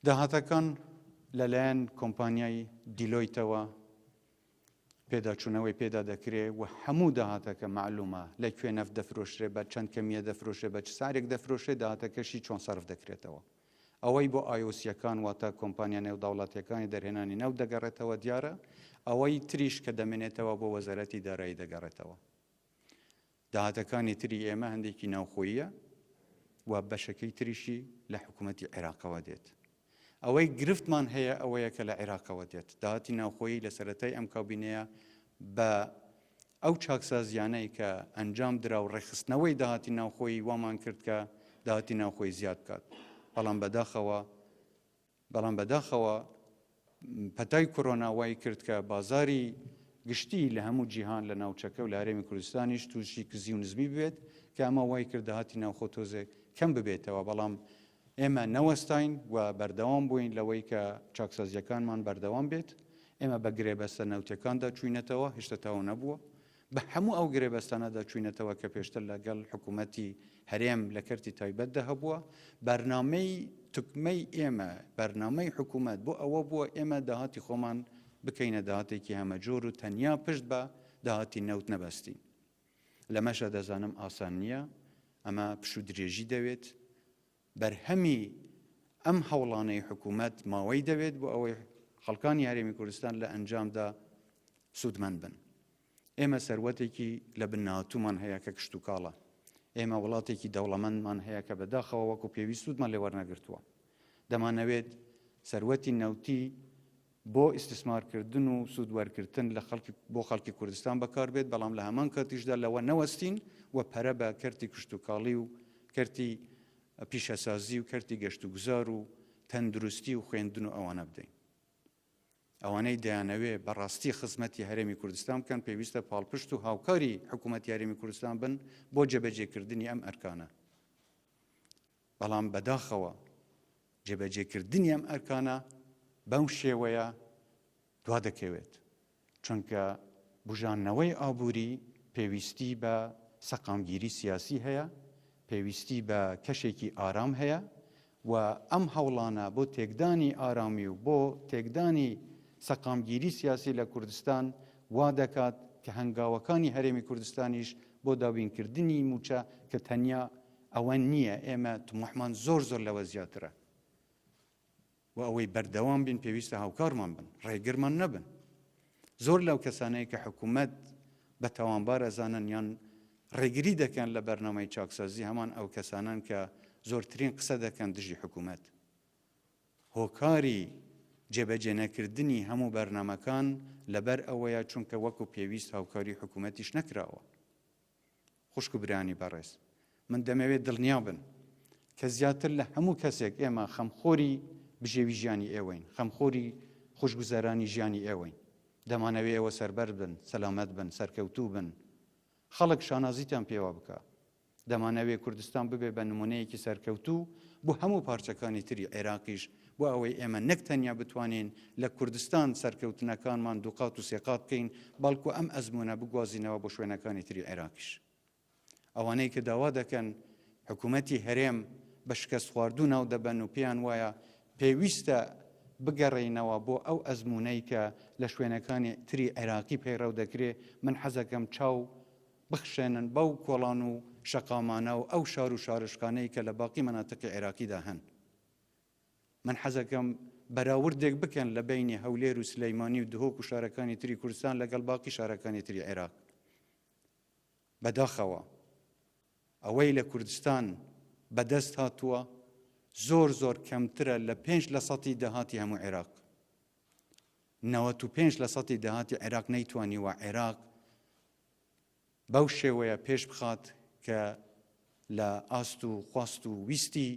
داهاتەکان لەلایەن کۆمپانیای دیلۆیتەوە پێداچوونەوەی پێدا دەکرێ و هەموو داهاتەکە مەعلومە لە کوێ نەفت دەفرۆشرێ بە چەند کەمیە دەفرۆشرێ بە چ سعرێک دەفرۆشرێ داهاتەکەشی چۆن سەرف دەکرێتەوە ئەوەی بۆ ئایۆسیەکان واتە کۆمپانیا نێودەوڵەتیەکانی دەرهێنانی نەوت دەگەڕێتەوە دیارە ئەوەی تریش کە دەمێنێتەوە بۆ وەزارەتی دارایی دەگەڕێتەوە. داهاتەکانی تری ئێمە هەندێکی ناوخۆییە و بەشەکەی تریشی لە حکوومەتی عێراقەوە دێت. ئەوەی گرفتمان هەیە ئەوەیە کە لە عێراقەوە دێت. داهاتی ناوخۆیی لە سەرەتای ئەم کابینەیە بە ئەو چاکسازیانەی کە ئەنجام درا و ڕێکخستنەوەی داهاتی ناوخۆیی وامان کرد کە داهاتی ناوخۆی زیاد بکات. بەڵام بەداخەوە بەڵام بەداخەوە پەتای کۆرۆنا وای کرد کە بازاری گشتی لە هەموو جیهان لە ناوچەکە و لە هەرێمی کوردستانیش تووشی کزی و نزمی ببێت کە ئەمە وای کرد داهاتی ناوخۆ تۆزێک کەم ببێتەوە بەڵام ئێمە نەوەستاین و بەردەوام بووین لەوەی کە چاکسازیەکانمان بەردەوام بێت ئێمە بە گرێبەستە نەوتەکاندا چوینەتەوە هێشتا تەواو نەبووە بە هەموو ئەو گرێبەستانەدا چووینەتەوە کە پێشتر لە گەڵ حکوومەتی هەرێم لە کەرتی تایبەتدا هەبووە. بەرنامەی توکمەی ئێمە، بەرنامەی حکوومەت بۆ ئەوە بووە ئێمە داهاتی خۆمان بکەینە داهاتێکی هەمەجۆر و تەنیا پشت بە داهاتی نەوت نەبەستین. لەمەشدا دەزانم ئاسان نییە، ئەمە پشوودرێژی دەوێت. بەرهەمی. ئەم هەوڵانەی حکوومەت ماوەی دەوێت بۆ ئەوەی خەڵکانی هەرێمی کوردستان لە ئەنجامدا سوودمەند بن. ئێمە سەروەتێکی لە بن نەهاتوومان هەیە کە کشتوکاڵە. ئێمە وڵاتێکی دەوڵەمەندمان هەیە کە بەداخەوە وەکو پێویست سوودمان لێ وەرنەگرتووە. دەمانەوێت سەروەتی نەوتی بۆ ئیستیسمارکردن و سوود وەرگرتن لە خەڵکی بۆ خەڵکی کوردستان بەکاربێت، بەڵام لە هەمان کاتیشدا لەوە نەوەستین و پەرە بە کەرتی کشتوکاڵی و کەرتی پیشەسازی و کەرتی گەشتوگوزار و تەندروستی و خوێندن و ئەوانە بدەین. ئەوانەی دەیانەوێ بە ڕاستی خزمەتی هەرێمی کوردستان بکەن پێویستە پاڵپشت و هاوکاری حکوومەتی هەرێمی کوردستان بن بۆ جێبەجێکردنی ئەم ئەرکانە. بەڵام بەداخەوە جێبەجێکردنی ئەم ئەرکانە بەم شێوەیە دوا دەکەوێت، چونکە بوژاندنەوەی ئابووری پێویستی بە سەقامگیری سیاسی هەیە، پێویستی بە کەشێکی ئارام هەیە و ئەم هەوڵانە بۆ تێکدانی ئارامی و بۆ تێکدانی سەقامگیری سیاسی لە کوردستان وا دەکات کە هەنگاوەکانی هەرێمی کوردستانیش بۆ دابینکردنی مووچە کە تەنیا ئەوە نییە، ئێمە تموحمان زۆر زۆر لەوە زیاترە و ئەوەی بەردەوام بین پێویستە هاوکارمان بن، ڕێگرمان نەبن. زۆر لەو کەسانەی کە حکوومەت بە تاوانبار ئەزانن یان ڕێگری دەکەن لە بەرنامەی چاکسازی هەمان ئەو کەسانەن کە زۆرترین قسە دەکەن دژی حکوومەت. هۆکاری جێبەجێنەکردنی هەموو بەرنامەکان لەبەر ئەوەیە چونکە وەکو پێویست هاوکاری حکوومەتیش نەکراوە. خوشک و برایانی بەڕێز، من دەمەوێت دڵنیا بن کە زیاتر لە هەموو کەسێک ئێمە خەمخۆری بژێوی ژیانی ئێوەین، خەمخۆری خوشگوزەرانی ژیانی ئێوەین. دەمانەوێ ئێوە سەربەرز بن، سەلامەت بن، سەرکەوتوو بن، خەڵک شانازیتان پێوە بکا. دەمانەوێ کوردستان ببێ بە نموونەیەکی سەرکەوتوو بۆ هەموو پارچەکانی تری عێراقیش بۆ ئەوەی ئێمە نەک تەنیا بتوانین لە کوردستان سەرکەوتنەکانمان دووقات و سێقات بکەین، بەڵکو ئەم ئەزموونە بگوازینەوە بۆ شوێنەکانی تری عێراقیش. ئەوانەی کە داوا دەکەن حکوومەتی هەرێم بە شکەستخواردوو ناو دەبەن و پێیان وایە پێویستە بگەڕێینەوە بۆ ئەو ئەزموونەی کە لە شوێنەکانی تری عێراقی پەیڕەو دەکرێ، من حەزەکەم چاو بخشێنن بەو کۆڵان و شەقامانە و ئەو شار و شارۆچکانەی کە لە باقی مەناتقی عێراقیدا هەن. من حەزەکەم بەراوردێک بکەن لە بەینی هەولێر و سلەیمانی و دهۆک و شارەکانی تری کوردستان لەگەڵ باقی شارەکانی تری عێراق. بەداخەوە ئەوەی لە کوردستان بەدەست هاتووە زۆر زۆر کەمترە لە پێنج لە سەتی داهاتی هەموو عێراق. 95 لە سەتی داهاتی عێراق نەیتوانیوە عێراق بەو شێوەیە پێش بخات کە لە ئاست و خواست و ویستی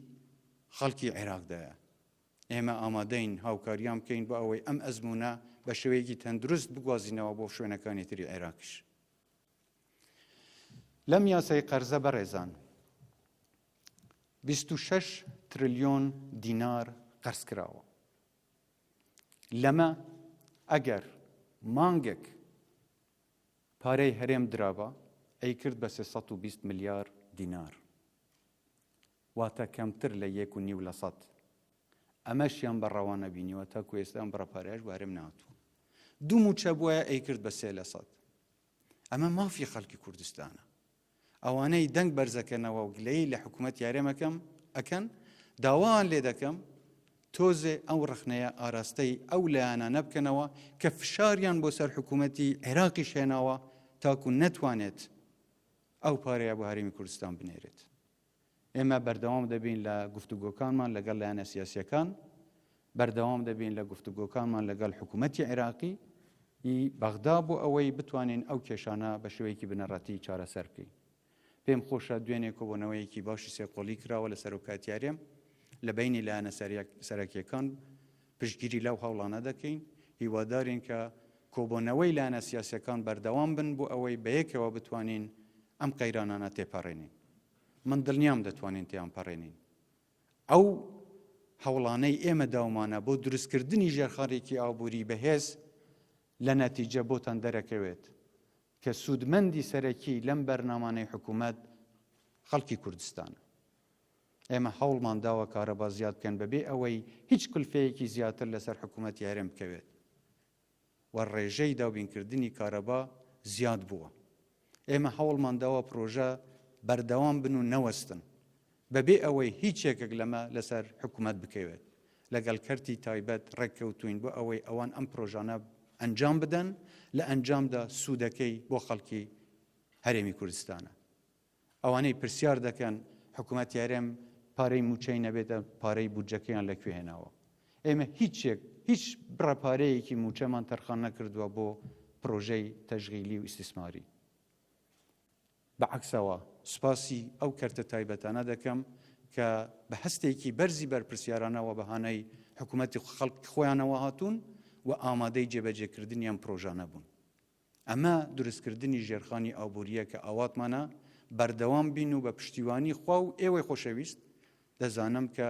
خەڵکی عێراقدایە. ئێمە ئامادەین هاوکاریان بکەین بۆ ئەوەی ئەم ئەزموونە بە شێوەیەکی تەندروست بگوازینەوە بۆ شوێنەکانی تری عێراقیش. لەم یاسای قەرزە بەڕێزان 26 ترلیۆن دینار قەرز کراوە. لەمە ئەگەر مانگێک پارەی هەرێم درابا ئەیکرد بە 320 ملیار دینار واتە کەمتر لە یەک و نیو لە سەد ئەمەشیان بە ڕەوا نەبینیوە تاکو ئێستا ئەم بڕە پارەیەش بۆ هەرێم نەهاتووە دوو مووچە بوایە ئەیکرد بە سێ لە سەد ئەمە مافی خەڵکی کوردستانە ئەوانەی دەنگ بەرزەکەنەوە و گلەیی لە حکوومەتی هەرێم ئەکەم ئەکەن داوایان لێ دەکەم تۆزێ ئەو ڕەخنەیە ئاراستەی ئەو لایەنانە بکەنەوە کە فشاریان بۆ سەر حکوومەتی عێراقیش هێناوە تاکو نەتوانێت ئەو پارەیە بۆ هەرێمی کوردستان بنێرێت. ئێمە بەردەوام دەبین لە گفتوگۆکانمان لەگەڵ لایەنە سیاسییەکان، بەردەوام دەبین لە گفتوگۆکانمان لەگەڵ حکوومەتی عێراقی ی بەغدا بۆ ئەوەی بتوانین ئەو کێشانە بە شێوەیەکی بنەڕەتی چارەسەر بکەین. پێم خۆشە دوێنێ کۆبوونەوەیەکی باشی سێقۆڵی کراوە لە سەرۆکایەتی هەرێم لە بەینی لایەنە سەرەکییەکان پشتگیری لەو هەوڵانە دەکەین، هیوادارین کە کۆبوونەوەی لایەنە سیاسییەکان بەردەوام بن بۆ ئەوەی بەیەکەوە بتوانین ئەم قەیرانانە تێپەڕێنین. من دڵنیام دەتوانین تێیانپەڕێنین. ئەو هەوڵانەی ئێمە داومانە بۆ دروستکردنی ژێرخانێکی ئابووری بەهێز لە نەتیجە بۆتان دەرەکەوێت کە سوودمەندی سەرەکی لەم بەرنامانەی حکوومەت خەڵکی کوردستانە. ئێمە هەوڵمان داوە کارەبا زیاد بکەن بەبێ ئەوەی هیچ کولفەیەکی زیاتر لەسەر حکوومەتی هەرێم بکەوێت. و ڕێژەی دابینکردنی کارەبا زیاد بووە. ئێمە هەوڵمان داوە پرۆژە بەردەوام بن و نەوەستن. بەبێ ئەوەی هیچ یەکێک لەمە لەسەر حکومەت بکەوێت. لەگەڵ کەرتی تایبەت ڕێککەوتووین بۆ ئەوەی ئەوان ئەم پرۆژانە ئەنجام بدەن، لە ئەنجامدا سوودەکەی بۆ خەڵکی هەرێمی کوردستانە. ئەوانەی پرسیار دەکەن حکومەتی هەرێم پارەی مووچەی نەبێت پارەی بودجەکەیان لە کوێ هێناوە؟ ئێمە هیچێک هیچ بڕە پارەیەکی مووچەمان تەرخان نەکردووە بۆ پرۆژەی تەشغیلی و ئیستیسماری. بە عەکسەوە سوپاسی ئەو کەرتە تایبەتانە دەکەم کە بە هەستێکی بەرزی بەرپرسیارانەوە بە هانای حکوومەتی خەڵک خۆیانەوە هاتوون و ئامادەی جێبەجێکردنی ئەم پرۆژانە بوون. ئەمە دروستکردنی ژێرخانی ئابوورییە کە ئاواتمانە بەردەوام بین و بە پشتیوانی خوا و ئێوەی خۆشەویست دەزانم کە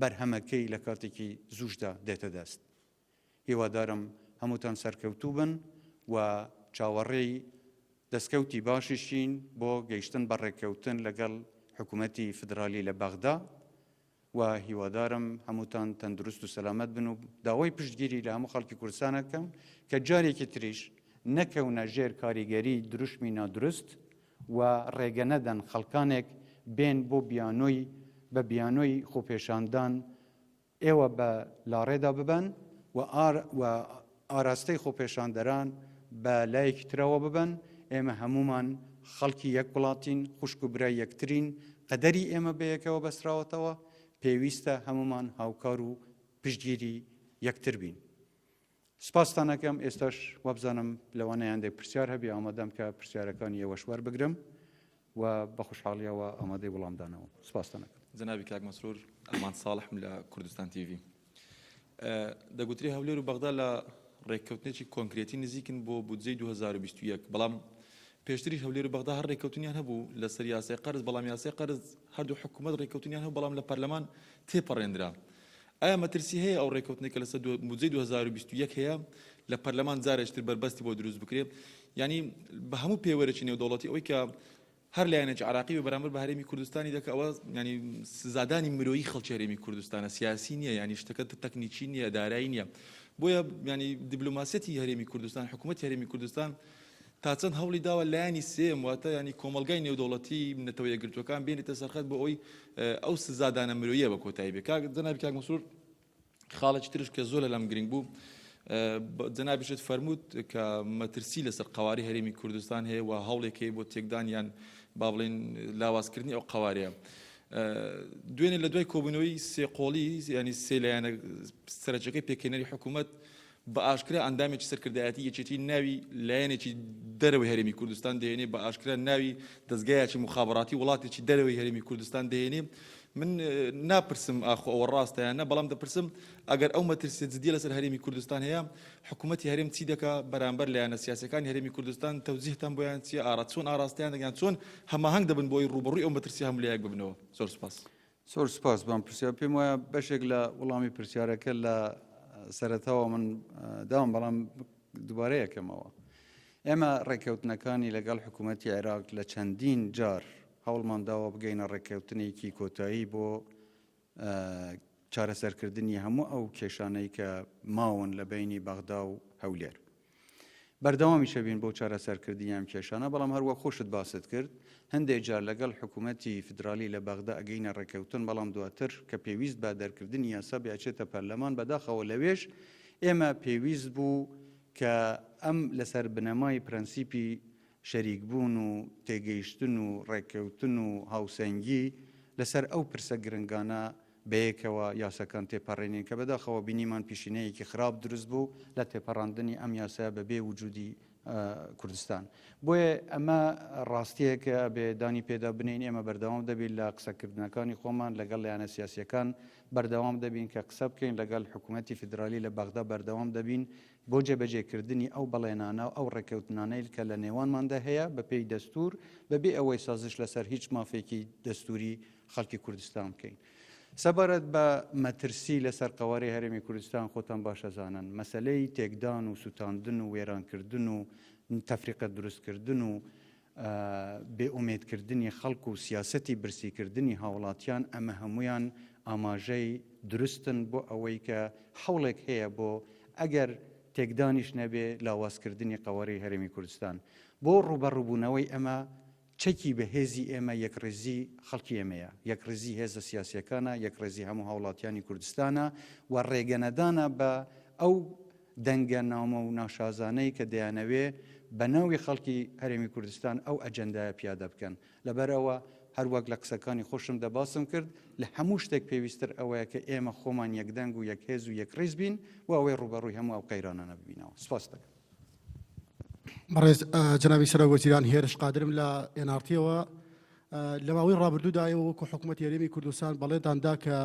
بەرهەمەکەی لە کاتێکی زووشدا دێتە دەست. هیوادارم هەمووتان سەرکەوتوو بن و چاوەڕێی دەستکەوتی باشیشین بۆ گەیشتن بە ڕێککەوتن لەگەڵ حکوومەتی فیدرالی لە بەغدا و هیوادارم هەمووتان تەندروست و سەلامەت بن و داوای پشتگیری لە هەموو خەڵکی کوردستان ئەکەم کە جارێکی تریش نەکەونە ژێر کاریگەری دروشمی نادروست و ڕێگە نەدەن خەڵکانێک بێن بۆ بیانۆی بە بیانۆی خۆپێشاندان ئێوە بە لاڕێدا ببەن و و ئاراستەی خۆپێشاندەران بە لایەکی ترەوە ببەن، ئێمە هەموومان خەڵکی یەک وڵاتین، خوشک و برای یەکترین، قەدەری ئێمە بەیەکەوە بەستراوەتەوە، پێویستە هەموومان هاوکار و پشتگیری یەکتر بین. سپاستان ئەکەم، ئێستاش وابزانم لەوانەیە هەندێک پرسیار هەبێ، ئامادەم کە پرسیارەکانی ئێوەش وەربگرم و بە خۆشحاڵیەوە ئامادەی وڵامدانەوەم. سپاستان ئەکەم. جەنابی کاک مەسرور ئامان ساڵحم لە کوردستان تیڤی. دەگوترێ هەولێر و بەغدا لە ڕێککەوتنێکی کۆنکرێتی نزیکن بۆ بودجەی 2021 بەڵام پێشتریش هەولێر و بەغدا هەر ڕێککەوتنیان هەبوو لەسەر یاسای قەرز بەڵام یاسای قەرز هەردوو حکوومەت ڕێککەوتنیان هەبوو بەڵام لە پەرلەمان تێپەڕێنرا ئایا مەترسی هەیە ئەو ڕێککەوتنەی کە لەسەر بودجەی 2021 هەیە لە پەرلەمان جارێکی تر بەربەستی بۆ دروست بکرێ یانی بە هەموو پێوەرێکی نێودەوڵەتی ئەوەی کە هەر لایەنێکی عراقی بە بەرامبەر بە هەرێمی کوردستانی دەکە ئەوە ینی سزادانی مرۆیی خەڵکی هەرێمی کوردستانە سیاسی نییە ینی شتەکە تەکنیکی نییە دارایی نییە بۆیە ینی دیبلۆماسیەتی هەرێمی کوردستان حکوومەت هەرێمی کوردستان تا چەند هەوڵی داوە لایەنی سێیەم واتە ینی کۆمەڵگای نێودەوڵەتی نەتەوە یەکگرتووەکان بێنێتە سەرخەت بۆ ئەوەی ئەو سزادانە مرۆیە بە کۆتایی بێ کاک جەنابی کاک مەسرور خاڵێکی ترش کە زۆر لەلام گرنگ بوو جەنابیشت فەرمووت کە مەترسی لەسەر قەواری هەرێمی کوردستان هەیە و هەوڵێک هەیە بۆ تێکدان یان با بڵێین لاوازکردنی ئەو قەوارەیە دوێنێ لە دوای کۆبوونەوەی سێ قۆڵی ینی سێ لایەنە سەرەکیەکەی پێکهێنەری حکوومەت بە ئاشکرا ئەندامێکی سەرکردایەتی یەکێتی ناوی لایەنێکی دەرەوەی هەرێمی کوردستان دەهێنێ، بە ئاشکرا ناوی دەزگایەکی موخابەراتی وڵاتێکی دەرەوەی هەرێمی کوردستان دەهێنێ، من ناپرسم ئاخۆ ئەوە ڕاستە یان نا، بەڵام دەپرسم ئەگەر ئەو مەترسیە جدیە لەسەر هەرێمی کوردستان هەیە، حکوومەتی هەرێم چی دەکا بەرامبەر لایەنە سیاسیەکانی هەرێمی کوردستان، تەوجیهتان بۆیان چیە، ئارا چۆن ئاراستەیان دەکەن، یان چۆن هەماهەنگ دەبن بۆ ئەوەی ڕووبەڕووی ئەو مەترسیە هەموو لایەک ببنەوە؟ زۆر سوپاس. زۆر سوپاس بۆ ئەم پرسیارە. پێم وایە بەشێک لە وەڵامی پرسیارەکە لە سەرەتاوە من داوم بەڵام دووبارە یەکەمەوە. ئێمە ڕێککەوتنەکانی لەگەڵ حکوومەتی عێراق لە چەندین جار هەوڵمان داوە بگەینە ڕێککەوتنێکی کۆتایی بۆ چارەسەرکردنی هەموو ئەو کێشانەی کە ماون لە بینی بەغدا و هەولێر. بەردەوامیش ئەبین بۆ چارەسەرکردنی ئەم کێشانە، بەڵام هەروەک خۆشت باست کرد هەندێک جار لەگەڵ حکوومەتی فیدرالی لە بەغدا ئەگەینە ڕێککەوتن، بەڵام دواتر کە پێویست بە دەرکردنی یاسا بێ ئەچێتە پەرلەمان، بەداخەوە لەوێش ئێمە پێویست بوو کە ئەم لەسەر بنەمای پرەنسیپی شەریکبوون و تێگەیشتن و ڕێککەوتن و هاوسەنگی لەسەر ئەو پرسە گرنگانە بەیەکەوە یاساکان تێپەڕێنین کە بەداخەوە بینیمان پیشینەیەکی خراپ دروست بوو لە تێپەڕاندنی ئەم یاسایە بە بێ وجودی کوردستان. بۆیە ئەمە ڕاستیەکە ئەبێ دانی پێدا بنێین ئێمە بەردەوام دەبین لە قسەکردنەکانی خۆمان لەگەڵ لایەنە سیاسیەکان بەردەوام دەبین کە قسە بکەین لەگەڵ حکوومەتی فیدرالی لە بەغدا بەردەوام دەبین بۆ جێبەجێکردنی ئەو بەڵێنانە و ئەو ڕێککەوتنانەیل کە لە نێوانماندا هەیە بەپێی دەستوور بەبێ ئەوەی سازش لەسەر هیچ مافێکی دەستووری خەڵکی کوردستان بکەین. سەبارەت بە مەترسی لەسەر قەوارەی هەرێمی کوردستان خۆتان باش ئەزانن مەسەلەی تێکدان و سوتاندن و وێرانکردن و تەفریقە دروستکردن و بێ ئومێدکردنی خەڵک و سیاسەتی برسیکردنی هاوڵاتیان ئەمە هەموویان ئاماژەی دروستن بۆ ئەوەی کە حەوڵێک هەیە بۆ ئەگەر تێکدانیش نەبێ لاوازکردنی قەوارەی هەرێمی کوردستان. بۆ ڕووبەڕووبوونەوەی ئەمە. چەکی بەهێزی ئێمە یەکڕیزی خەڵکی ئێمەیە، یەکڕیزی هێزە سیاسییەکانە، یەکڕیزی هەموو هاوڵاتیانی کوردستانە و ڕێگەنەدانە بە ئەو دەنگە نامۆ و ناشازانەی کە دەیانەوێ بە ناوی خەڵکی هەرێمی کوردستان ئەو ئەجەندایە پیادە بکەن. لەبەرئەوە هەروەک لە قسەکانی خۆشمدا باسم کرد، لە هەموو شتێک پێویستتر ئەوەیە کە ئێمە خۆمان یەکدەنگ و یەکهێز و یەکڕیز بین بۆ ئەوەی ڕووبەڕووی هەموو ئەو قەیرانانە ببینەوە. سپاست دەکەم. بەڕێز جەنابی سەرۆک وەزیران هێرش قادرم لە ئێن ئاڕ تیەوە لە ماوەی ڕابردوودا ئێوە وەکو حکوومەتی هەرێمی کوردستان بەڵێنتان دا کە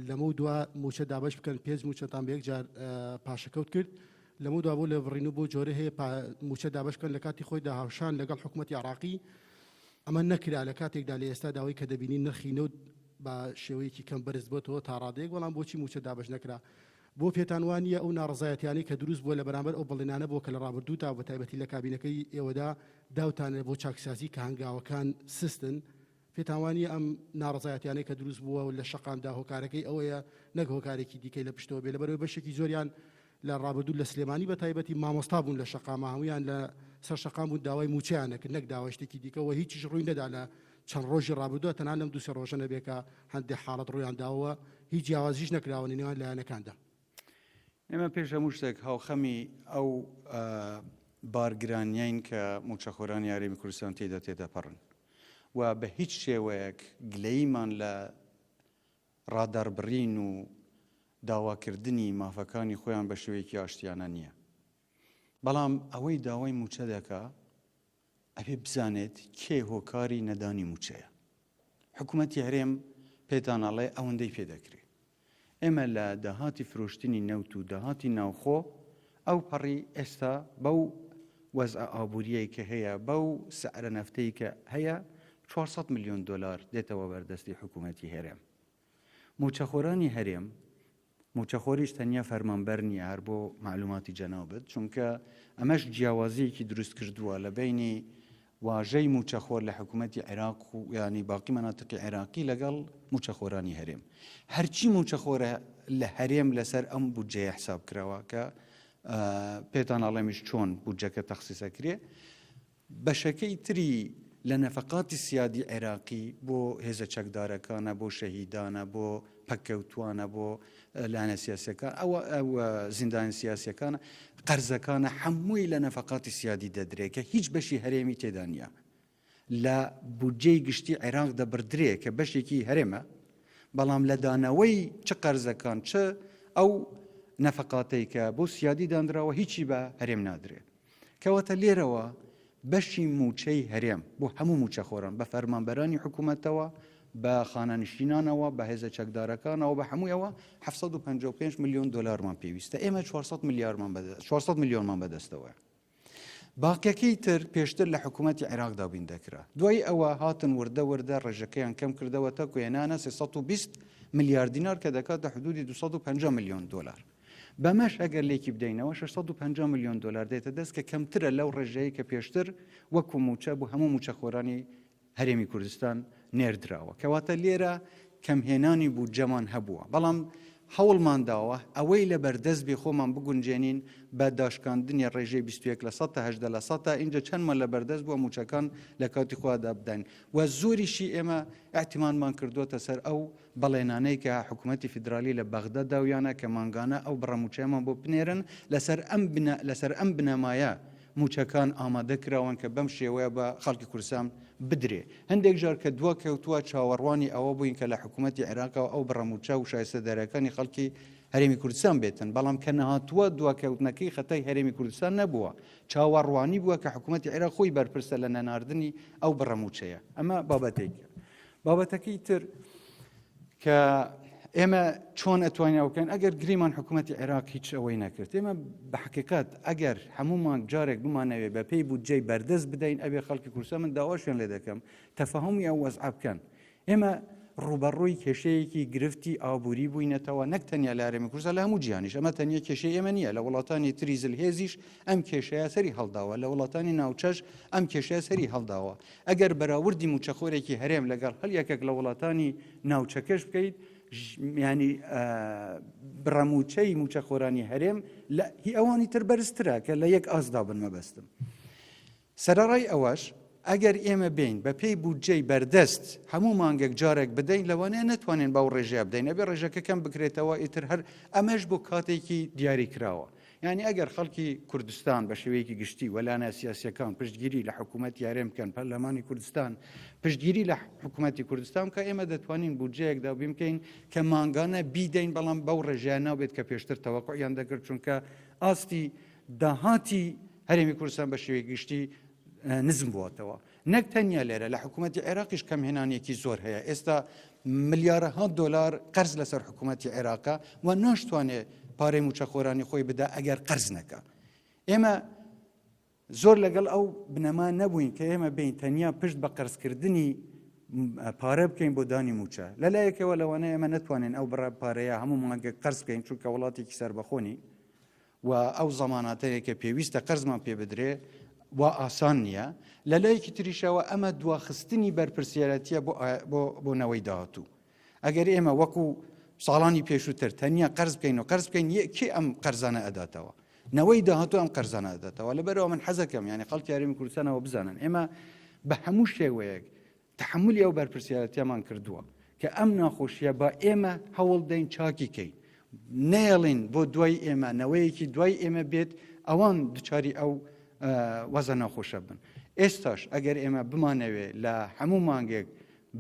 لەمە دوا مووچە دابەش بکەن پێنج مووچەتان بە یەکجار پاشەکەوت کرد لەمە دوا بۆ لێبڕین و بۆ جۆرە هەیە مووچە دابەش بکەن لە کاتی خۆیدا هاوشان لەگەڵ حکوومەتی عراقی ئەمە نەکرا لە کاتێکدا لە ئێستا داوای کە دەبینین نرخی نەوت بە شێوەیەکی کەم بەرز بۆتەوە تا ڕادەیەک بەڵام بۆچی مووچە دابەش نەکرا بۆ پێتان وا نییە ئەو ناڕەزایەتیانەی کە دروست بووە لە بەرامبەر ئەو بەڵێنانە بووە کە لە ڕابردوودا و بەتایبەتی لە کابینەکەی ئێوەدا داوتانە بۆ چاکسازی کە هەنگاوەکان سستن؟ پێتان وا نییە ئەم ناڕەزایەتیانەی کە دروست بووە لە شەقامدا هۆکارەکەی ئەوەیە نەک هۆکارێکی دیکەی لە پشتەوە بێ لەبەرئەوەی بەشێکی زۆریان لە ڕابردوو لە سلێمانی بە تایبەتی مامۆستا بوون لە شەقاما هەموویان لە سەر شەقام بوون داوای مووچەیان نەکرد نەک داوای شتێکی دیکە و هیچیش ڕووی نەدا لە چەند ڕۆژی ڕابردووە تەنها لەم دوو سێ ڕۆژە نەبێ کە هەندێ حاڵەت ڕوویان داوە هیچ جیاوازیش نەکراوە لە نێوان لایەنەکاندا. ئێمە پێش هەموو شتێک هاوخەمی ئەو بارگرانیەین کە مووچەخۆرانی هەرێمی کوردستان تێیدا تێدەپەڕن و بە هیچ شێوەیەک گلەییمان لە ڕادەڕبڕین و داواکردنی مافەکانی خۆیان بە شێوەیەکی ئاشتیانە نییە. بەڵام ئەوەی داوای مووچە دەکا ئەبێ بزانێت کێ هۆکاری نەدانی مووچەیە. حکوومەتی هەرێم پێتان ئەڵێ ئەوەندەی پێ دەکرێ. ئێمە لە داهاتی فرۆشتنی نەوت و داهاتی ناوخۆ ئەو پەڕی ئێستا بەو وەزعە ئابووریەی کە هەیە بەو سعرە نەفتەی کە هەیە 400 ملیۆن دۆلار دێتەوە بەردەستی حکوومەتی هەرێم. مووچەخۆرانی هەرێم، مووچەخۆریش تەنیا فەرمانبەر نییە هەر بۆ مەعلوماتی جەنابت، چونکە ئەمەش جیاوازییەکی دروست کردووە لە بەینی واژەی مووچەخۆر لە حکوومەتی عێراق و یانی باقی مەناتقی عێراقی لەگەڵ مووچەخۆرانی هەرێم. هەرچی مووچەخۆرە لە هەرێم لەسەر ئەم بودجەیە حساب کراوە کە پێتان ئەڵێمیش چۆن بودجەکە تەخسیس ئەکرێ. بەشەکەی تری لە نەفەقاتی سیادی عێراقی بۆ هێزە چەکدارەکانە، بۆ شەهیدانە، بۆ پەککەوتوانە، بۆ لایەنە سیاسیەکان، ئەوە زیندانە سیاسیەکانە، قەرزەکانە، هەمووی لە نەفەقاتی سیادی دەدرێ کە هیچ بەشی هەرێمی تێدا نییە. لە بودجەی گشتی عێراق دەبڕدرێ کە بەشێکی هەرێمە، بەڵام لە دانەوەی چ قەرزەکان چ ئەو نەفەقاتەی کە بۆ سیادی دانراوە هیچی بە هەرێم نادرێ. کەواتە لێرەوە بەشی مووچەی هەرێم بۆ هەموو مووچەخۆران بە فەرمانبەرانی حکوومەتەوە، بە خانەنشینانەوە، بە هێزە چەکدارەکانەوە، بە هەموویەوە 755 ملیۆن دۆلارمان پێویستە. ئێمە 400 ملیارمان بەدەست 400 ملیۆنمان بەدەستەوەیە. باقیەکەی تر پێشتر لە حکوومەتی عێراق دابین دەکرا. دوای ئەوە هاتن وردە وردە ڕێژەکەیان کەم کردەوە تاکو هێنانە 320 ملیار دینار کە دەکاتە حدودی 250 ملیۆن دۆلار. بەمەش ئەگەر لێکی بدەینەوە 650 ملیۆن دۆلار دێتە دەست کە کەمترە لەو ڕێژەیەی کە پێشتر وەکو مووچە بۆ هەموو مووچەخۆرانی هەرێمی کوردستان نێردراوە. کەواتە لێرە کەمهێنانی بودجەمان هەبووە، بەڵام هەوڵمان داوە ئەوەی لە بەردەست بێ خۆمان بگونجێنین بە داشکاندنی ڕێژەی 21 لە سەد تا 18 لە سەد تا ئینجا چەندمان لە بەردەست بووە مووچەکان لە کاتی خۆیاندا بدەین و زۆریشی ئێمە ئیعتیمادمان کردووەتە سەر ئەو بەڵێنانەی کە حکومەتی فیدرالی لە بەغدا داویانە کە مانگانە ئەو بڕە مووچەیەمان بۆ بنێرن، لەسەر ئەم لەسەر ئەم بنەمایە مووچەکان ئامادە کراون کە بەم شێوەیە بە خەڵکی کوردستان بدرێ. هەندێک جار کە دوا کەوتووە چاوەڕوانی ئەوە بووین کە لە حکومەتی عێراقەوە ئەو بڕە مووچە و شایستە دارایەکانی خەڵکی هەرێمی کوردستان بێتن، بەڵام کە نەهاتووە دواکەوتنەکەی خەتای هەرێمی کوردستان نەبووە، چاوەڕوانی بووە کە حکومەتی عێراق خۆی بەرپرسە لە نەناردنی ئەو بڕە مووچەیە. ئەمە بابەتێکە. بابەتەکەی تر کە ئێمە چۆن ئەتوانین ئەو بکەین ئەگەر گریمان حکوومەتی عێراق هیچ ئەوەی نەکرد ئێمە بە حقیقت ئەگەر هەموو مانگ جارێک بمانەوێ بە پێی بودجەی بەردەست بدەین ئەبێ خەڵکی کوردستان من داواشیان لێ دەکەم تەفەهومی ئەو وەزعە بکەن ئێمە ڕووبەڕووی کێشەیەکی گرفتی ئابووری بووینەتەوە نەک تەنیا لە هەرێمی کوردستان لە هەموو جیهانیش ئەمە تەنیا کێشەی ئێمە نییە لە وڵاتانی تری زلهێزیش ئەم کێشەیە سەری هەڵداوە لە وڵاتانی ناوچەش ئەم کێشەیە سەری هەڵداوە ئەگەر بەراوردی مووچەخۆرێکی هەرێم لەگەڵ هەر یەکێک لە وڵاتانی ناوچەکەش بکەیت ینی بڕەموچەی مووچەخۆرانی هەرێم لە هی ئەوانی تر بەرزترە کە لە یەک ئاستدا بن مەبەستم. سەرەڕای ئەوەش. ئەگەر ئێمە بێین بە پێی بودجەی بەردەست هەموو مانگێک جارێک بدەین لەوانەیە نەتوانین بەو ڕێژەیە بدەین، ئەبێ ڕێژەکە کەم بکرێتەوە، ئیتر هەر ئەمەش بۆ کاتێکی دیاری کراوە. یانی ئەگەر خەڵکی کوردستان بە شێوەیەکی گشتی و لایەنە سیاسییەکان پشتگیری لە حکوومەتی هەرێم بکەن، پەرلەمانی کوردستان پشتگیری لە حکوومەتی کوردستان بکا، ئێمە دەتوانین بودجەیەک دابین بکەین کە مانگانە بیدەین، بەڵام بەو ڕێژەیە نابێت کە پێشتر تەوەقوعیان دەکرد، چونکە ئاستی داهاتی هەرێمی کوردستان بە شێوەیەکی گشتی نزم بووەتەوە. نەک تەنیا لێرە، لە حکوومەتی عێراقیش کەمهێنانێکی زۆر هەیە. ئێستا ملیارەها دۆلار قەرز لەسەر حکوومەتی عێراقە و ناشتوانێ پارەی مووچەخۆرانی خۆی بدا ئەگەر قەرز نەکا. ئێمە زۆر لەگەڵ ئەو بنەما نەبووین کە ئێمە بێین تەنیا پشت بە قەرزکردنی پارە بکەین بۆ دانی مووچە. لە لایەکەوە لەوانەیە ئێمە نەتوانین ئەو بڕە پارەیە هەموو مانگێک قەرز بکەین، چونکە وڵاتێکی سەربەخۆ نین. و ئەو زەماناتەیە کە پێویستە قەرزمان پێ بدرێ وا ئاسان نییە، لە لایەکی تریشەوە ئەمە دواخستنی بەرپرسیارەتیە بۆ بۆ بۆ نەوەی داهاتوو. ئەگەر ئێمە وەکو ساڵانی پێشووتر تەنیا قەرز بکەین و قەرز بکەین یە کێ ئەم قەرزانە ئەداتەوە؟ نەوەی داهاتوو ئەم قەرزانە ئەداتەوە. لەبەرئەوە من حەزەکەم یانی خەڵکی هەرێمی کوردستانەوە بزانن ئێمە بە هەموو شێوەیەک تەحەمولی ئەو بەرپرسیارەتیەمان کردووە کە ئەم ناخۆشیە با ئێمە هەوڵ دەین چاکی کەین نەیەڵین بۆ دوای ئێمە نەوەیەکی دوای ئێمە بێت ئەوان دوچاری ئەو وەزە ناخۆشە بن ئێستاش ئەگەر ئێمە بمانەوێ لە هەموو مانگێک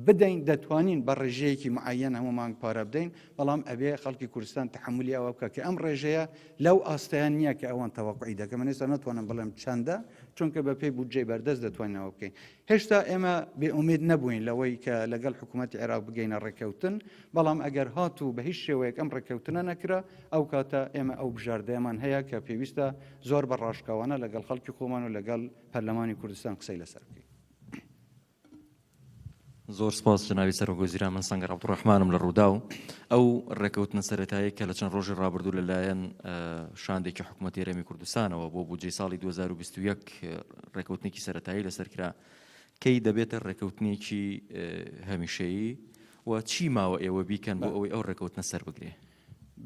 بدەین دەتوانین بە ڕێژەیەکی معەن هەموو مانگ پارە بدەین بەڵام ئەبێ خەڵکی کوردستان تەحەمولی ئەوە بکە کە ئەم ڕێژەیە لەو ئاستەیان نییە کە ئەوان تەوەقعی دەکەن من ئێستا ناتوانم بڵێم چەندە چونکە بە پێی بودجەی بەردەست دەتوانین ئەوە بکەین هێشتا ئێمە بێ ئومێد نەبووین لەوەی کە لەگەڵ حکوومەتی عێراق بگەینە ڕێککەوتن، بەڵام ئەگەر هاتوو بە هیچ شێوەیەک ئەم ڕێککەوتنە نەکرا، ئەو کاتە ئێمە ئەو بژاردەیەمان هەیە کە پێویستە زۆر بە ڕاشکاوانە لەگەڵ خەڵکی خۆمان و لەگەڵ پەرلەمانی کوردستان قسەی لەسەر بکەین. زۆر سپاس جەنابی سەرۆک وەزیران من سەنگەر عەبدوڕەحمانم لە ڕووداو ئەو ڕێکەوتنە سەرەتایی کە لە چەند ڕۆژی ڕابردوو لەلایەن شاندێکی حکوومەتی هەرێمی کوردستانەوە بۆ بودجەی ساڵی 2021 ڕێکەوتنێکی سەرەتایی لەسەر کرا کەی دەبێتە ڕێکەوتنێکی هەمیشەیی و چی ماوە ئێوە بیکەن بۆ ئەوەی ئەو ڕێکەوتنە سەر بگرێ؟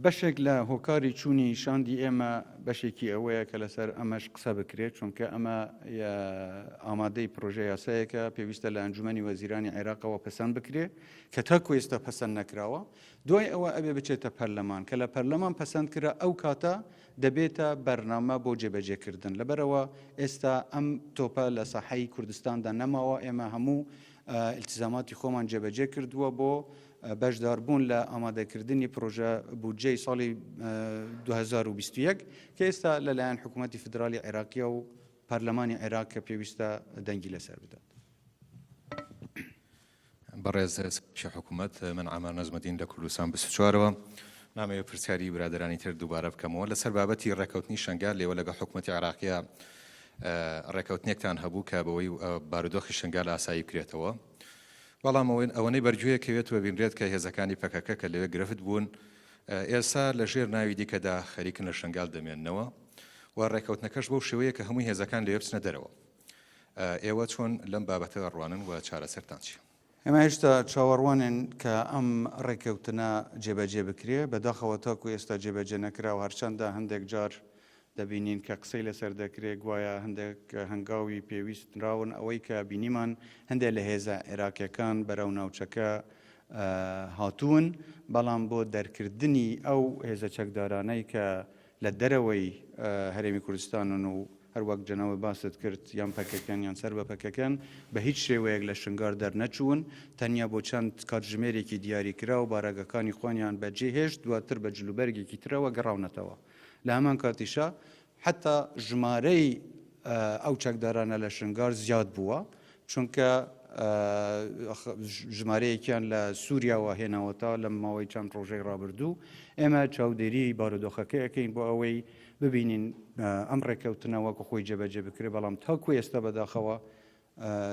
بەشێک لە هۆکاری چوونی شاندی ئێمە بەشێکی ئەوەیە کە لەسەر ئەمەش قسە بکرێت، چونکە ئەمە ئامادەی پرۆژە یاسایەکە پێویستە لە ئەنجومەنی وەزیرانی عێراقەوە پەسەند بکرێت کە تاکو ئێستا پەسەند نەکراوە. دوای ئەوە ئەبێ بچێتە پەرلەمان، کە لە پەرلەمان پەسەند کرا ئەو کاتە دەبێتە بەرنامە بۆ جێبەجێکردن. لەبەرئەوە ئێستا ئەم تۆپە لە ساحەی کوردستاندا نەماوە، ئێمە هەموو ئیلتیزاماتی خۆمان جێبەجێ کردووە بۆ بەشداربوون لە ئامادەکردنی پرۆژە بودجەی ساڵی 2021 کە ئێستا لەلایەن حکوومەتی فیدراڵی عێراقیە و پەرلەمانی عێراق کە پێویستە دەنگی لەسەر بدات. بەڕێز سەرۆکی حکوومەت، من عەمار نەجمەدین لە کوردستان 24ەوە نامەوێت پرسیاری برادەرانی تر دووبارە بکەمەوە لەسەر بابەتی ڕێککەوتنی شەنگال لێوە لەگەڵ حکوومەتی عێراقیە ڕێککەوتنێکتان هەبوو کە بەوەی بارودۆخی شەنگال ئاسایی بکرێتەوە بەڵام ئەوەنەی بەرگوێ کەوێت و بینرێت کە هێزەکانی پەکەکە کە لەوێ گرفت بوون ئێستا لە ژێر ناوی دیکەدا خەریکن لە شەنگال دەمێننەوە و ڕێککەوتنەکەش بەو شێوەیە کە هەموو هێزەکان لەوێ بچنە دەرەوە. ئێوە چۆن لەم بابەتە دەڕوانن و چارەسەرتان چییە؟ ئێمە هێشتا چاوەڕوانین کە ئەم ڕێککەوتنە جێبەجێ بکرێ، بەداخەوە تاکو ئێستا جێبەجێ نەکراوە، هەرچەندە هەندێک جار دەبینین کە قسەی لەسەر دەکرێ گوایە هەندێک هەنگاوی پێویست نراون، ئەوەی کە بینیمان هەندێک لە هێزە عێراقیەکان بەرەو ناوچەکە هاتوون، بەڵام بۆ دەرکردنی ئەو هێزە چەکدارانەی کە لە دەرەوەی هەرێمی کوردستانن و هەروەک جەنابت باست کرد یان پەکەکەن یان سەر بە پەکەکەن بە هیچ شێوەیەک لە شنگار دەرنەچوون تەنیا بۆ چەند کاتژمێرێکی دیاریکراو بارەگاکانی خۆیان بەجێهێشت دواتر بە جلوبەرگێکی ترەوە گەڕاونەتەوە لە هەمان کاتیشا حەتا ژمارەی ئەو چەکدارانە لە شنگار زیاد بووە، چونکە ژمارەیەکیان لە سووریاوە هێناوەتە لە ماوەی چەند ڕۆژەی ڕابردوو. ئێمە چاودێری بارودۆخەکە ئەکەین بۆ ئەوەی ببینین ئەم ڕێککەوتنە وەکو خۆی جێبەجێ بکرێت، بەڵام تاکو ئێستا بەداخەوە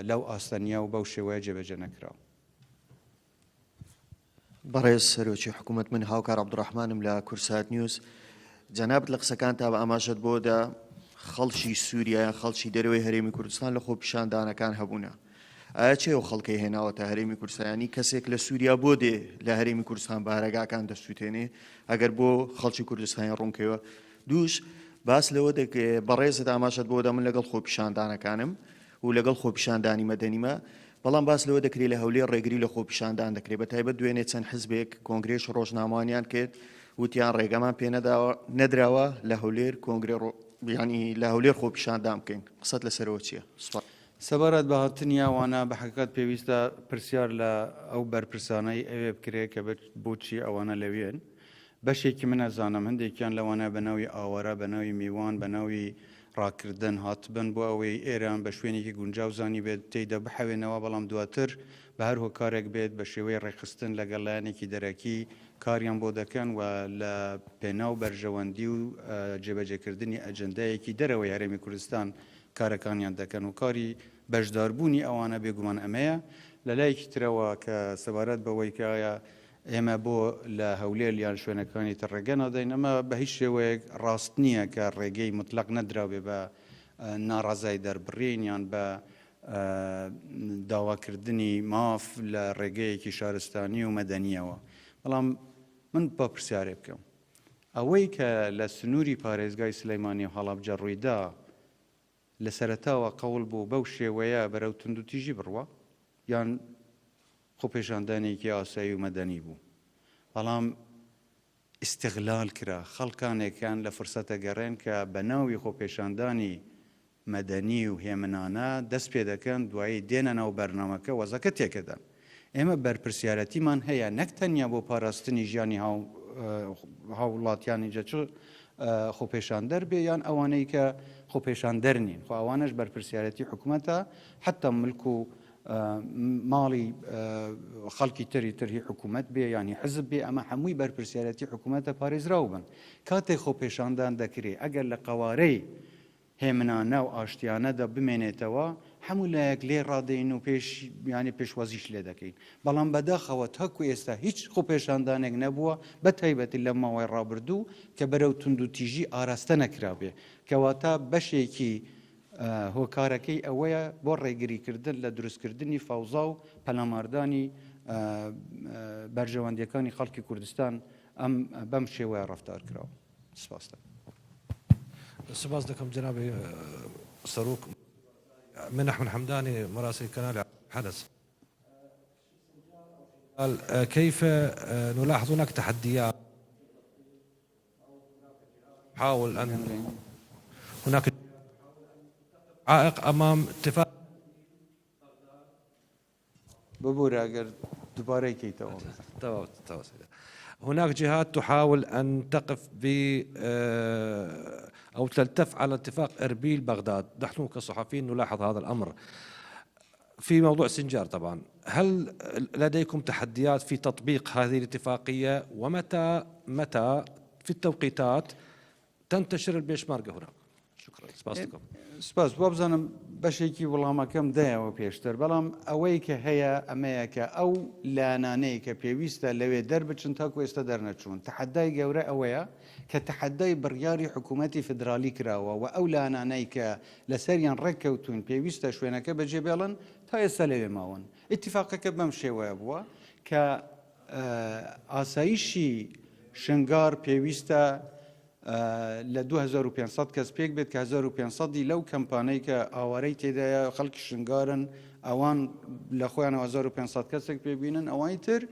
لەو ئاستە نییە و بەو شێوەیە جێبەجێ نەکراوە. بەڕێز سەرۆکی حکوومەت من هاوکار عەبدوڕەحمانم لە کوردسات نیوز جەنابت لە قسەکانتا بە ئاماژەت بۆ دا خەڵکی سووریا یان خەڵکی دەرەوەی هەرێمی کوردستان لە خۆپیشاندانەکان هەبوونە ئایا چێ ئەو خەڵکەی هێناوەتە هەرێمی کوردستانی کەسێک لە سووریا بۆ دێ لە هەرێمی کوردستان بارەگاکان دەسووتێنێ ئەگەر بۆ خەڵکی کوردستانی ڕوونکەوە دووش باس لەوە دەکرێ بەڕێزت ئاماژەت بۆ دا من لەگەڵ خۆپیشاندانەکانم. و لەگەڵ خۆپیشاندانی مەدەنیمە، بەڵام باس لەوە دەکرێت لە هەولێر ڕێگری لە خۆپیشاندان دەکرێت، بە تایبەت دوێنێ چەند حزبێک کۆنگرەیەکی ڕۆژنامەوانیان کرد وتیان ڕێگەمان پێ نەداوە نەدراوە لە هەولێر کۆنگرە یانی لە هەولێر خۆپیشاندان بکەین، قسەت لەسەرەوە چییە؟ سوپاس. سەبارەت بە هاتنی ئەوانە بە حەقیقەت پێویستە پرسیار لە ئەو بەرپرسانەی ئەوێ بکرێ کە بۆچی ئەوانە لەوێن. بەشێکی من ئەزانم هەندێکیان لەوانە بە ناوی ئاوارە، بە ناوی میوان، بە ناوی ڕاکردن هاتبن بۆ ئەوەی ئێران بە شوێنێکی گونجاو زانیبێت تێیدا بحەوێنەوە، بەڵام دواتر بە هەر هۆکارێک بێت بە شێوەی ڕێکخستن لەگەڵ لایەنێکی دەرەکی کاریان بۆ دەکەن و لە پێناو بەرژەوەندی و جێبەجێکردنی ئەجەندایەکی دەرەوەی هەرێمی کوردستان کارەکانیان دەکەن و کاری بەشداربوونی ئەوانە بێگومان ئەمەیە. لە لایەکی ترەوە کە سەبارەت بەوەی کە ئایا ئێمە بۆ لە هەولێر یان شوێنەکانی تر ڕێگە نادەین، ئەمە بە هیچ شێوەیەک ڕاست نییە کە ڕێگەی موتلەق نەدرابێ بە ناڕەزای دەربڕین یان بە داواکردنی ماف لە ڕێگەیەکی شارستانی و مەدەنییەوە. بەڵام من با پرسیارێ بکەم. ئەوەی کە لە سنووری پارێزگای سلێمانی و هەڵەبجە ڕوویدا، لە سەرەتاوە قەوڵ بوو بەو شێوەیە بەرەو توندوتیژی بڕوا یان خۆپێشاندانێکی ئاسایی و مەدەنی بوو؟ بەڵام ئیستغلال کرا، خەڵکانێکیان لە فرسەتە گەڕێن کە بە ناوی خۆپێشاندانی مەدەنی و هێمنانە دەست پێ دەکەن، دوایی دێنە ناو بەرنامەکە وەزەکە تێکەدەن. ئێمە بەرپرسیارەتیمان هەیە نەک تەنیا بۆ پاراستنی ژیانی هاووڵاتیانی جا چ خۆپێشاندەر بێ یان ئەوانەی کە خۆپێشاندەر نین، خۆ ئەوانەش بەرپرسیارەتی حکومەتە، حەتا ملک و ماڵی خەڵکی تری تر هی حکوومەت بێ یان هی حزب بێ ئەمە هەمووی بەرپرسیارەتی حکوومەتە پارێزراو بن. کاتێک خۆپێشاندان دەکرێ ئەگەر لە قەوارەی هێمنانە و ئاشتیانەدا بمێنێتەوە، هەموو لایەک لێی ڕادێین و پێش یانی پێشوازیش لێ دەکەین. بەڵام بەداخەوە تاکو ئێستا هیچ خۆپێشاندانێک نەبووە بە تایبەتی لەم ماوەی ڕابردوو کە بەرەو توندوتیژی ئاراستە نەکرابێ. کەواتە بەشێکی هۆکارەکەی ئەوەیە بۆ ڕێگریکردن لە دروستکردنی فەوزا و پەلاماردانی بەرژەوەندیەکانی خەڵکی کوردستان ئەم بەم شێوەیە ڕەفتار کراوە. سپاس دەکەم. سپاس دەکەم جەنابی سەرۆک. من احمد حمدانی مراسل کەنال حدث. كيف نلاحظ هناك تحديات حاول أن هناك عائق أمام اتفاق ببورە ئەگەر دووبارەی کەیتەوە. هناك جهات تحاول أن تقف ب أو تلتف على اتفاق أربيل بغداد نحن كصحفيين نلاحظ هذا الأمر في موضوع سنجار طبعا هل لديكم تحديات في تطبيق هذه الاتفاقية ومتى متى في التوقيتات تنتشر البيشماركة هناك شكرا سپاس دەکەم. سپاس وابزانم بەشێکی وڵامەکەم دایەوە پێشتر بەڵام ئەوەی کە هەیە ئەمەیە کە ئەو لایەنانەی کە پێویستە لەوێ دەربچن تاکو ئێستا دەرنەچوون تەحەدای گەورە ئەوەیە کە تەحەدای بڕیاری حکوومەتی فیدرالی کراوە و ئەو لایەنانەی کە لەسەریان ڕێککەوتوون پێویستە شوێنەکە بەجێ بێڵن تا ئێستا لەوێ ماون ئیتیفاقەکە بەم شێوەیە بووە کە ئاسایشی شنگار پێویستە لە 2500 کەس پێک بێت کە 1500 ی لەو کەمپانەی کە ئاوارەی تێدایە خەڵکی شنگارن ئەوان لە خۆیانەوە 1500 کەسێک پێبینن ئەوانی تر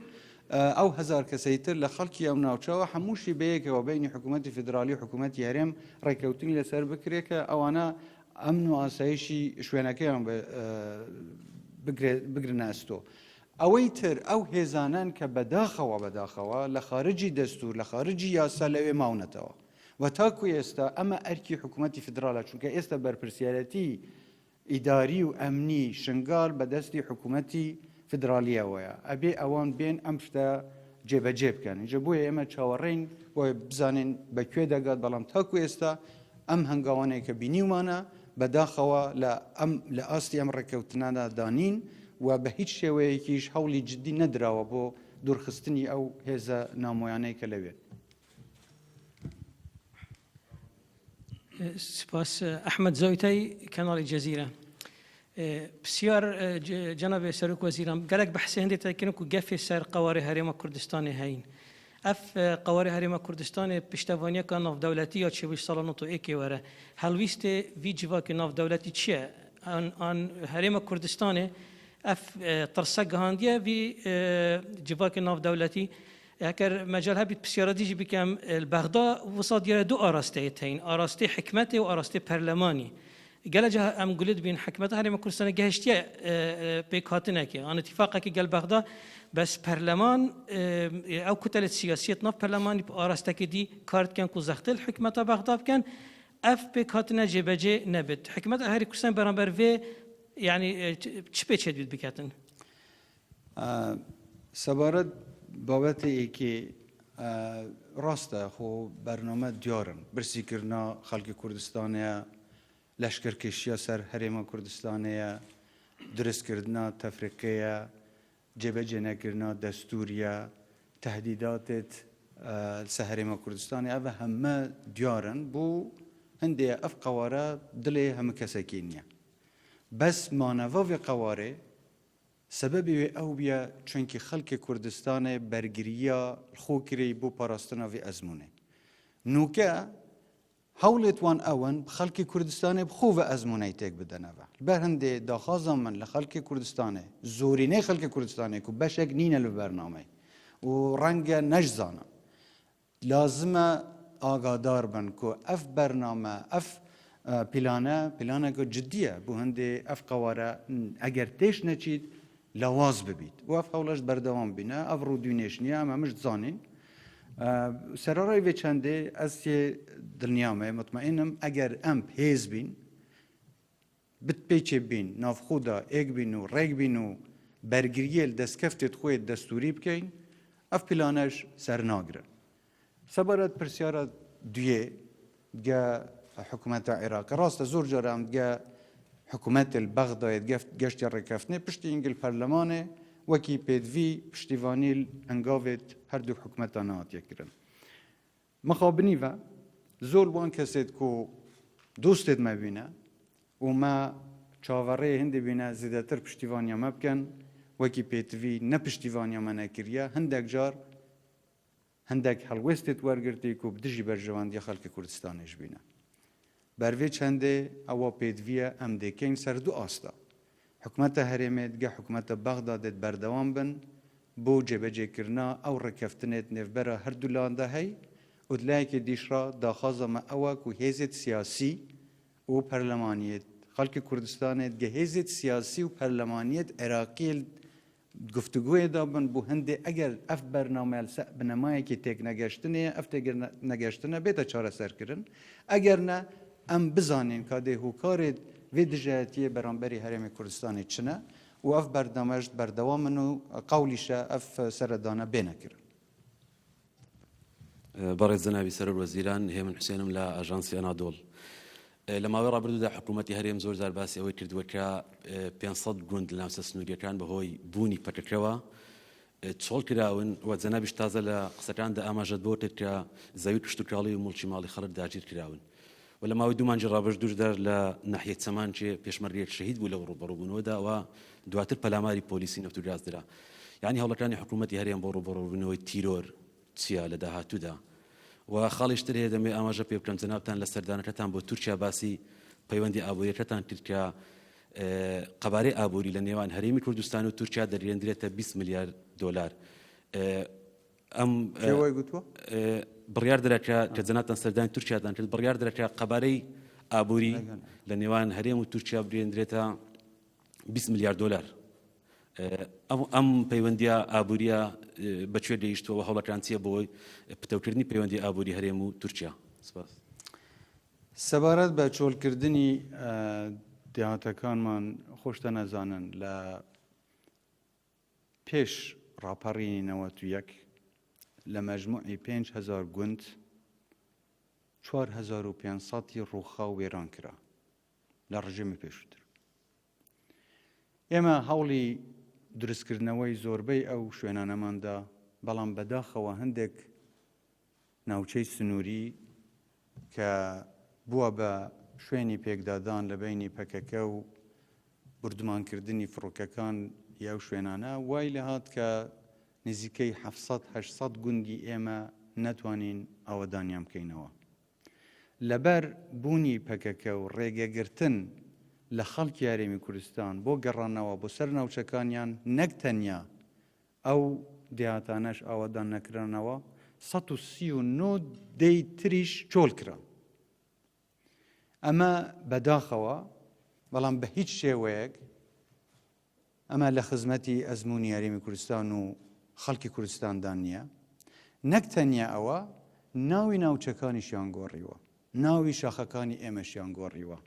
ئەو هەزار کەسەی تر لە خەڵکی ئەو ناوچەوە هەمووشی بەیەکەوە بینی حکوومەتی فیدرالی و حکوومەتی هەرێم ڕێککەوتنی لەسەر بکرێت کە ئەوانە ئەمن و ئاسایشی شوێنەکەیان بگرنە ئەستۆ. ئەوەی تر ئەو هێزانەن کە بەداخەوە بەداخەوە لە خارجی دەستور لە خارجی یاسا لەوێ ماونەتەوە و تاکو ئێستا ئەمە ئەرکی حکوومەتی فیدراڵە چونکە ئێستا بەرپرسیارەتی ئیداری و ئەمنی شنگال بە دەستی حکوومەتی فیدرالیەوەیە ئەبێ ئەوان بێن ئەم شتە جێبەجێ بکەن ئینجا بۆیە ئێمە چاوەڕێین بۆیە بزانین بە کوێ دەگات بەڵام تاکو ئێستا ئەم هەنگاوانەی کە بینیومانە بەداخەوە لە ئەم لە ئاستی ئەم ڕێککەوتنانە دانین و بە هیچ شێوەیەکیش هەوڵی جدی نەدراوە بۆ دوورخستنی ئەو هێزە نامۆیانەی کە لەوێن. سپاس ئەحمەد زۆیتای کەناڵی جەزیرە پرسیار جەنابێ سەرۆک وەزیران گەلەک بەحسێ هەندێ تەکن و گەفێ سەر قەوارێ هەرێمە کوردستانێ هەین ئەف قەوارێ هەرێمە کوردستانێ پشتەڤانیەکە ناڤدەولەتی یا چێ بوو ساڵا نۆت و ئێکێ وەرە هەڵویستێ ڤی جڤاکێ ناڤدەولەتی چیە؟ an Herêma Kurdistanê ev tirse gihandiye vî civakê navdewletî. Heger mecal hebît pisyara dî jî bikem, li Bexda wisa diyar e du arasteyê teyîn, arasteyê hikmetê û arasteyê perlemanî. Gelek cih em gulê dibînin hikmeta Herêma Kurdistanê gehiştiye pêkhatinekê an îtîfaqekê gel Bexda bes perleman ew kutelê siyasiyê di nav perlemanî bi arastekê dî kar dikin ku zextê li hikmeta Bexda bikin ev pêkhatine cêbecê nebit. Hikmeta Herê Kurdistanê beramber vê yanî çi pê çêdibît biketin? Sebaret babetê yekê rast e xwe bername diyar in. Birsîkirina xelkê Kurdistanê ye, leşkerkêşiya ser Herêma Kurdistanê ye, dirustkirina tefrîqê ye, cêbecênekirina destûr ye, tehdîdatêt li ser Herêma Kurdistanê ev heme diyar in. Bo hindê ye ev qeware dilê hemû kesekê niye. Bes maneva vê qewarê Sebebê wê ew bûye çunkî xelkê Kurdistanê bergiriya li xwe kirî bo parastina vê ezmûnê. Nûke hewlêt wan ew in bi xelkê Kurdistanê bi xwe ve ezmûneyê têk bidene ve. Li ber hindê daxwaza min li xelkê Kurdistanê, zorîneyê xelkê Kurdistanê ku beşek nîne li bernameyê û renge neşzanin. Lazim e agadar bin ku ev bername, ev plane, planeke cidî ye bo hindê ev qeware eger têş neçît lawaz bibît û ev hewla ji berdewam bîne. Ev rûdûnêş niye, em hemû ji dizanîn. Sererayê vê çendê ez yê dilniya me, mutmeîn im eger em hêz bîn, Bi pêçê bîn, navxwe de êk bîn û rêk bîn û bergiriyê li destkeftê xwe yê destûrî bikeyn, ev planej sernagirin. Sebaret pirsyara duyê dige hikûmeta Iraqê, rast e zor car em dige hikûmetê li Bexdayê dige geştiya rêkeftinê piştî îngil perlemanê wekî pêdivî piştîvanî li hengavê her du hikûmeta nehatiye kirin. Mixabinî ve zor wan kesêd ku dostêd me bîne û me çaverêyê hindê bîne zêdetir piştîvaniya me bikin, wekî pêtivî ne piştîvaniya me nekiriye, hindek car hindek helwêstêd wergirtî ku bi dijî berjewendiya xelkê Kurdistanê jî bîne. Ber vê çendê ewa pêdivî ye em dê keyn ser du asta. Hikûmeta Herêmê dige hikûmeta Bexdadê di berdewam bin bo cêbecêkirina ew rêkeftinê di nêvbera her du lan de hey û di layekê dîş re daxwaza me ew e ku hêzêd siyasî û perlemaniyêd xelkê Kurdistanê dige hêzêd siyasî û perlemaniyêd Iraqiyê li Di guftûgoyê de bin bû hindê eger ev bername li ser binemayekî têknegeştinê ye, ev têknegeştine bête çareserkirin. Eger ne, em bizanîn ka dê hokarê vê dijayetiyê beramberî Herêmê Kurdistanê çi ne û ev bername ji berdewam in û qewlîş e ev seredane bêne kirin. بەڕێز جەنابی سەرۆک وەزیران، هێمن حوسێنم لە ئاژانسی ئەنادۆڵ. لە ماوەی ڕابردوودا حکوومەتی هەرێم زۆر جار باسی ئەوەی کردووە کە 500 گوند لە ناوچە سنوورییەکان بەهۆی بوونی پەکەکەوە چۆڵ کراون و جەنابیش تازە لە قسەکاندا ئاماژەت بۆ کرد کە زەوی کشتوکاڵی و موڵکی ماڵی خەڵک داگیر کراون و لە ماوەی دوو مانگی ڕابردووشدا لە ناحیەی چەمانکێ پێشمەرگەیەک شەهید بوو لەو ڕووبەڕووبوونەوەدا و دواتر پەلاماری پۆلیسی نەوت و گاز درا. یانی هەوڵەکانی حکوومەتی هەرێم بۆ ڕووبەڕووبوونەوەی تیرۆر چییە لە داهاتوودا؟ و خاڵیش تر هەیە دەمەوێت ئاماژە پێ بکەم، جەنابتان لە سەردانەکەتان بۆ تورکیا باسی پەیوەندی ئابووریەکەتان کرد کە قەبارەی ئابووری لە نێوان هەرێمی کوردستان و تورکیا دەگەیەندرێتە 20 ملیار دۆلار. ئەم کێ وای گوتووە؟ بڕیار درا کە کە جەنابتان سەردانی تورکیاتان کرد بڕیار درا کە قەبارەی ئابووری لە نێوان هەرێم و تورکیا بگەیەندرێتە 20 ملیار دۆلار. ئەم پەیوەندیە ئابووریە بەکوێ گەیشتووە و هەوڵەکان چییە بۆ پتەوکردنی پەیوەندی ئابووری هەرێم و تورکیا؟ سپاس. سەبارەت بە چۆڵکردنی دێهاتەکانمان خۆشتان ئەزانن لە پێش ڕاپەڕینی 91 لە مەجموعی 5000 گوند 4500 ی ڕووخا و وێران کرا لە ڕژێمی پێشووتر. ئێمە هەوڵی دروستکردنەوەی زۆربەی ئەو شوێنانەمان دا، بەڵام بەداخەوە هەندێک ناوچەی سنووری کە بووە بە شوێنی پێکدادان لە بەینی پەکەکە و بوردمانکردنی فڕۆکەکان ی ئەو شوێنانە وای لێهات کە نزیکەی 700 800 گوندی ئێمە نەتوانین ئاوەدانیان بکەینەوە. لەبەر بوونی پەکەکە و ڕێگەگرتن لە خەڵکی هەرێمی کوردستان بۆ گەڕانەوە بۆ سەر ناوچەکانیان نەک تەنیا ئەو دێهاتانەش ئاوادان نەکرانەوە، 139 دێی تریش چۆڵ کران. ئەمە بەداخەوە، بەڵام بە هیچ شێوەیەک ئەمە لە خزمەتی ئەزموونی هەرێمی کوردستان و خەڵکی کوردستاندا نییە. نەک تەنیا ئەوە، ناوی ناوچەکانیشیان گۆڕیوە، ناوی شاخەکانی ئێمەشیان گۆڕیوە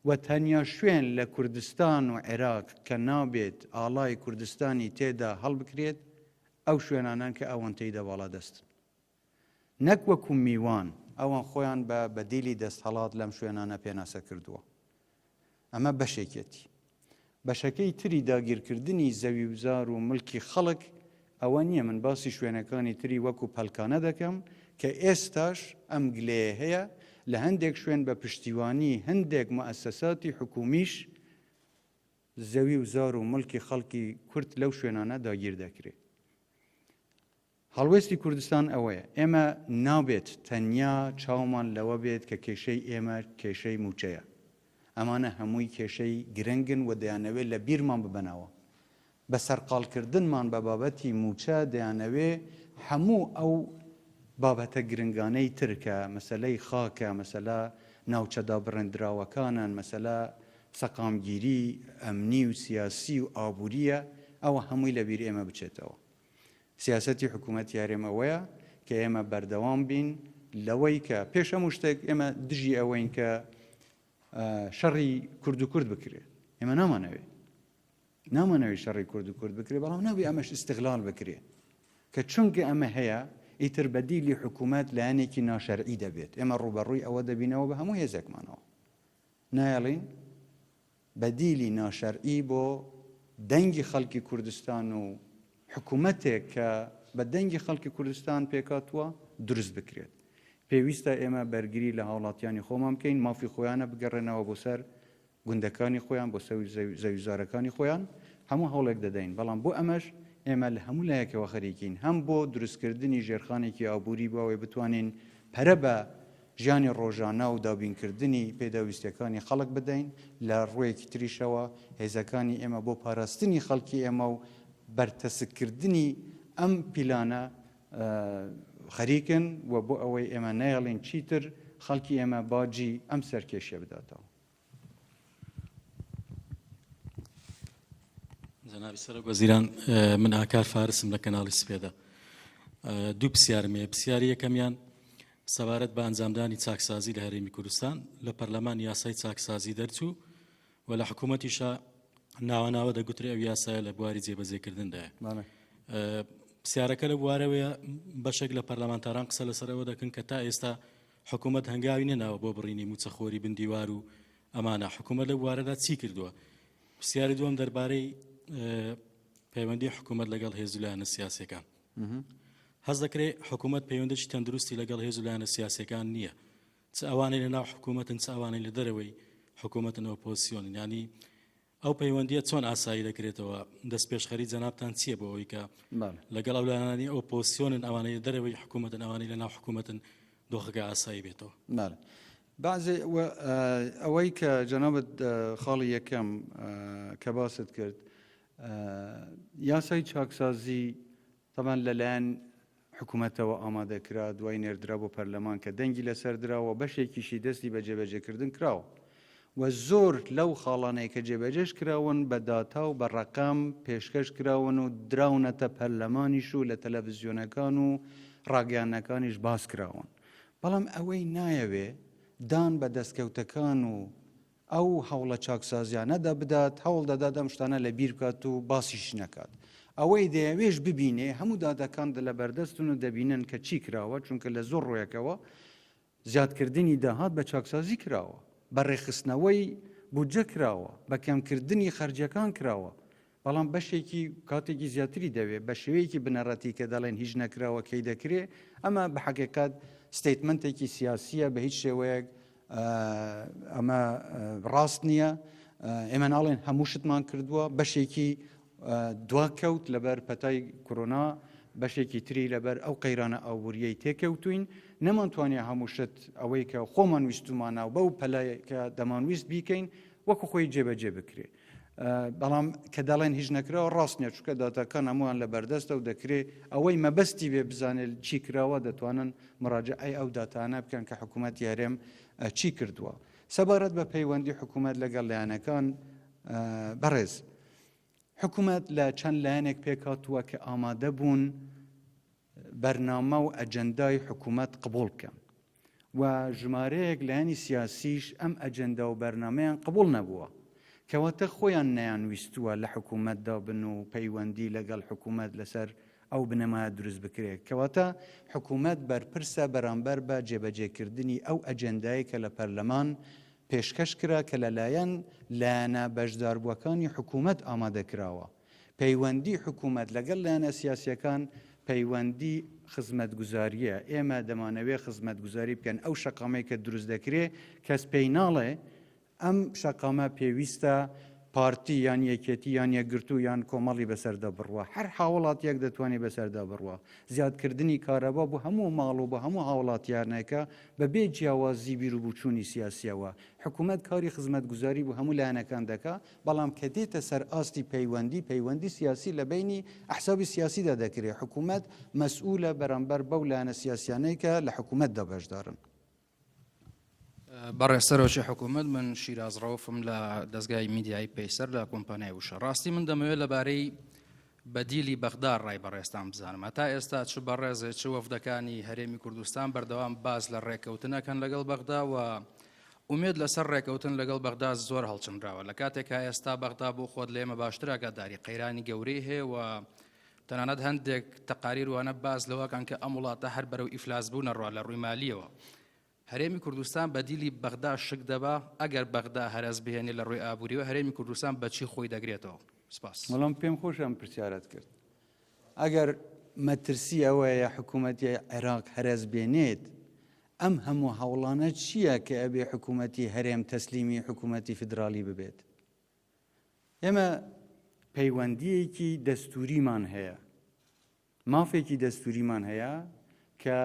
و تەنیا شوێن لە کوردستان و عێراق کە نابێت ئاڵای کوردستانی تێدا هەڵبکرێت، ئەو شوێنانەن کە ئەوان تێیدا باڵادەستن. نەک وەکو میوان، ئەوان خۆیان بە بەدیلی دەستهەڵات لەم شوێنانە پێناسە کردووە. ئەمە بەشێکیەتی. بەشەکەی تری داگیرکردنی زەویوزار و مڵکی خەڵک ئەوە نییە من باسی شوێنەکانی تری وەکو پەلکانە دەکەم کە ئێستاش ئەم گلەیە هەیە لە هەندێک شوێن بە پشتیوانی هەندێک موئەسەساتی حکومیش زەوی و زار و مڵکی خەڵکی کورد لەو شوێنانە داگیر دەکرێ. هەڵوێستی کوردستان ئەوەیە، ئێمە نابێت تەنیا چاومان لەوە بێت کە کێشەی ئێمە کێشەی مووچەیە. ئەمانە هەمووی کێشەی گرنگن و دەیانەوێت لە بیرمان ببەنەوە. بە سەرقاڵکردنمان بە بابەتی مووچە دەیانەوێ هەموو ئەو بابەتە گرنگانەی تر کە مەسەلەی خاکە، مەسەلە ناوچە دابڕێندراوەکانن، مەسەلە سەقامگیری ئەمنی و سیاسی و ئابوورییە، ئەوە هەمووی لە بیر ئێمە بچێتەوە. سیاسەتی حکوومەتی هەرێم ئەوەیە کە ئێمە بەردەوام بین لەوەی کە پێش هەموو شتێک ئێمە دژی ئەوەین کە شەڕی کورد و کورد بکرێ. ئێمە نامانەوێ نامانەوێ شەڕی کورد و کورد بکرێ، بەڵام نابێ ئەمەش ئیستغلال بکرێ کە چونکە ئەمە هەیە ئیتر بەدیلی حکوومەت لایەنێکی ناشەرعی دەبێت. ئێمە ڕووبەڕووی ئەوە دەبینەوە بە هەموو هێزێکمانەوە. نایەڵین بەدیلی ناشەرعی بۆ دەنگی خەڵکی کوردستان و حکومەتێک کە بە دەنگی خەڵکی کوردستان پێکهاتووە دروست بکرێت. پێویستە ئێمە بەرگری لە هاوڵاتیانی خۆمان بکەین، مافی خۆیانە بگەڕێنەوە بۆ سەر گوندەکانی خۆیان، بۆ سەر زەویوزارەکانی خۆیان، هەموو هەوڵێک دەدەین، بەڵام بۆ ئەمەش ئێمە لە هەموو لایەکەوە خەریکین، هەم بۆ دروستکردنی ژێرخانێکی ئابووری بۆ ئەوەی بتوانین پەرە بە ژیانی ڕۆژانە و دابینکردنی پێداویستیەکانی خەڵک بدەین، لە ڕوویەکی تریشەوە هێزەکانی ئێمە بۆ پاراستنی خەڵکی ئێمە و بەرتەسککردنی ئەم پیلانە خەریکن و بۆ ئەوەی ئێمە نەیەڵین چیتر خەڵکی ئێمە باجی ئەم سەرکێشیە بداتەوە. جەنابی سەرۆک وەزیران من ئاکار فارسم لە کەناڵی سپێدە دوو پرسیارم هەیە پرسیاری یەکەمیان سەبارەت بە ئەنجامدانی چاکسازی لە هەرێمی کوردستان لە پەرلەمان یاسای چاکسازی دەرچوو و لە حکوومەتیشە ناوە ناوە دەگوترێ ئەو یاسایە لە بواری جێبەجێکردندایە پرسیارەکە لە بوارەوەیە بەشێک لە پەرلەمانتاران قسە لەسەرەوە دەکەن کە تا ئێستا حکوومەت هەنگاوی نەناوە بۆ بڕینی مووچەخۆری بن دیوار و ئەمانە حکوومەت لەو بوارەدا چی کردووە؟ پرسیاری دووەم دەربارەی پەیوەندی حکوومەت لەگەڵ هێز و لایەنە سیاسەکان هەز دەکرێت حکوومەت پەیوەندێکی تەندروستی لەگەڵ هێز و لایەنە سیاسەکان نییە چ ئەوانەی لە ناو حکوومەتن چ ئەوانەی لە دەرەوەی حکوومەتن ئۆپۆزیسیۆنن ینی ئەو پەیوەندییە چۆن ئاسایی دەکرێتەوە؟ دەستپێشخەری جەنابتان چییە بۆ ئەوەی کە لەگەڵ ئەو لایەنانەی ئۆپۆزسیۆنن، ئەوانەی لە دەرەوەی حکوومەتن، ئەوانەی لە ناو حکوومەتن، دۆخەکە ئاسایی بێتەوە؟ بەڵێ. بەعزێ و ئەوەی کە جەنابت خاڵی یەکەم کە باست کرد، یاسای چاکسازی تەبعەن لەلایەن حکومەتەوە ئامادە کرا، دوای نێردرا بۆ پەرلەمان کە دەنگی لەسەر درا و بەشێکیشی دەستی بە جێبەجێکردن کراوە و زۆر لەو خاڵانەی کە جێبەجێش کراون بە داتا و بە ڕەقەم پێشکەش کراون و دراونەتە پەرلەمانیش و لە تەلەڤزیۆنەکان و ڕاگەیاندنەکانیش باس کراون. بەڵام ئەوەی نایەوێ دان بە دەستکەوتەکان و ئەو هەوڵە چاکسازیانەدا بدات، هەوڵ دەدات ئەم شتانە لە بیر بکات و باسیش نەکات. ئەوەی دەیەوێش ببینێ، هەموو دادەکان لە بەردەستن و دەبینن کە چی کراوە، چونکە لە زۆر ڕوویەکەوە زیادکردنی داهات بە چاکسازی کراوە، بە ڕێکخستنەوەی بودجە کراوە، بە کەمکردنی خەرجیەکان کراوە، بەڵام بەشێکی کاتێکی زیاتری دەوێ، بە شێوەیەکی بنەڕەتی کە دەڵێن هیچ نەکراوە کەی دەکرێ، ئەمە بە حەقیقەت statement ێکی سیاسییە بە هیچ شێوەیەک ئەمە ڕاست نییە. ئێمە ناڵێن هەموو شتمان کردووە، بەشێکی دواکەوت لەبەر پەتای کۆرۆنا. بەشێکی تری لەبەر ئەو قەیرانە ئابووریەی تێکەوتوین نەمانتوانیە هەموو شت ئەوەی کە خۆمان ویستومانە و بەو پەلەی کە دەمانویست بیکەین وەکو خۆی جێبەجێ بکرێ. بەڵام کە دەڵێن هیچ نەکراوە ڕاست نیە چونکە داتاکان هەموویان لە بەردەستە و دەکرێ ئەوەی مەبەستی بێ بزانێت چی کراوە دەتوانن مراجعەی ئەو داتانە بکەن کە حکوومەتی هەرێم چی کردووە. سەبارەت بە پەیوەندی حکوومەت لەگەڵ لایەنەکان بەڕێز حکوومەت لە چەند لایەنێک پێکهاتووە کە ئامادە بوون بەرنامە و ئەجەندای حکوومەت قبوڵ بکەن و ژمارەیەک لایەنی سیاسیش ئەم ئەجەندا و بەرنامەیان قبوڵ نەبووە. کەواتە خۆیان نەیانویستووە لە حکوومەتدا بن و پەیوەندی لەگەڵ حکوومەت لەسەر ئەو بنەمایە دروست بکرێت. کەواتە حکوومەت بەرپرسە بەرامبەر بە جێبەجێکردنی ئەو ئەجێندایەی کە لە پەرلەمان پێشکەش کرا کە لەلایەن لایەنە بەشداربووەکانی حکوومەت ئامادە کراوە. پەیوەندی حکوومەت لەگەڵ لایەنە سیاسییەکان پەیوەندی خزمەتگوزارییە، ئێمە دەمانەوێ خزمەتگوزاری بکەن، ئەو شەقامەی کە دروست دەکرێ کەس پێی ناڵێ ئەم شەقامە پێویستە پارتی یان یەکێتی یان یەکگرتوو یان کۆمەڵی بەسەردا بڕوا، هەر هاوڵاتییەک دەتوانێ بەسەردا بڕوا. زیادکردنی کارەبا بۆ هەموو ماڵ و بۆ هەموو هاوڵاتیانێکە بەبێ جیاوازی بیروبوچوونی سیاسییەوە. حکوومەت کاری خزمەتگوزاری بۆ هەموو لایەنەکان دەکا، بەڵام کە دێتە سەر ئاستی پەیوەندی، پەیوەندی سیاسی لە بەینی ئەحزابی سیاسیدا دەکرێ، حکوومەت مەسئوولە بەرامبەر بەو لایەنە سیاسیانەی کە لە حکوومەتدا بەشدارن. بەڕێز سەرۆکی حکوومەت، من شیراز ڕەوفم لە دەزگای میدیایی پەیسەر لە کۆمپانیای وشە. ڕاستی من دەمەوێت لەبارەی بەدیلی بەغدا ڕای بەڕێزتان بزانم. هەتا ئێستا چ بەڕێزێ چ وەفدەکانی هەرێمی کوردستان بەردەوام باس لە ڕێککەوتن ئەکەن لەگەڵ بەغدا و ئومێد لەسەر ڕێککەوتن لەگەڵ بەغدا زۆر هەڵچنراوە لە کاتێکا ئێستا بەغدا بۆ خۆت لە ئێمە باشتر ئاگاداری قەیرانی گەورەی هەیە و تەنانەت هەندێک تەقاریر وانە باس لەوەکان کە ئەم وڵاتە هەر بەرەو ئیفلاس بوونە ڕوا لە ڕووی مالیەوە. هەرێمی کوردستان بەدیلی بەغدا شک دەبا، ئەگەر بەغدا هەرەس بهێنێ لە ڕووی ئابووریەوە هەرێمی کوردستان بە چی خۆی دەگرێتەوە؟ سپاس. وەڵام پێم خۆشە ئەم پرسیارەت کرد. ئەگەر مەترسی ئەوەیە حکوومەتی عێراق هەرەس بێنێت، ئەم هەموو هەوڵانە چییە کە ئەبێ حکوومەتی هەرێم تەسلیمی حکوومەتی فیدراڵی ببێت؟ ئێمە پەیوەندییەکی دەستووریمان هەیە. مافێکی دەستووریمان هەیە کە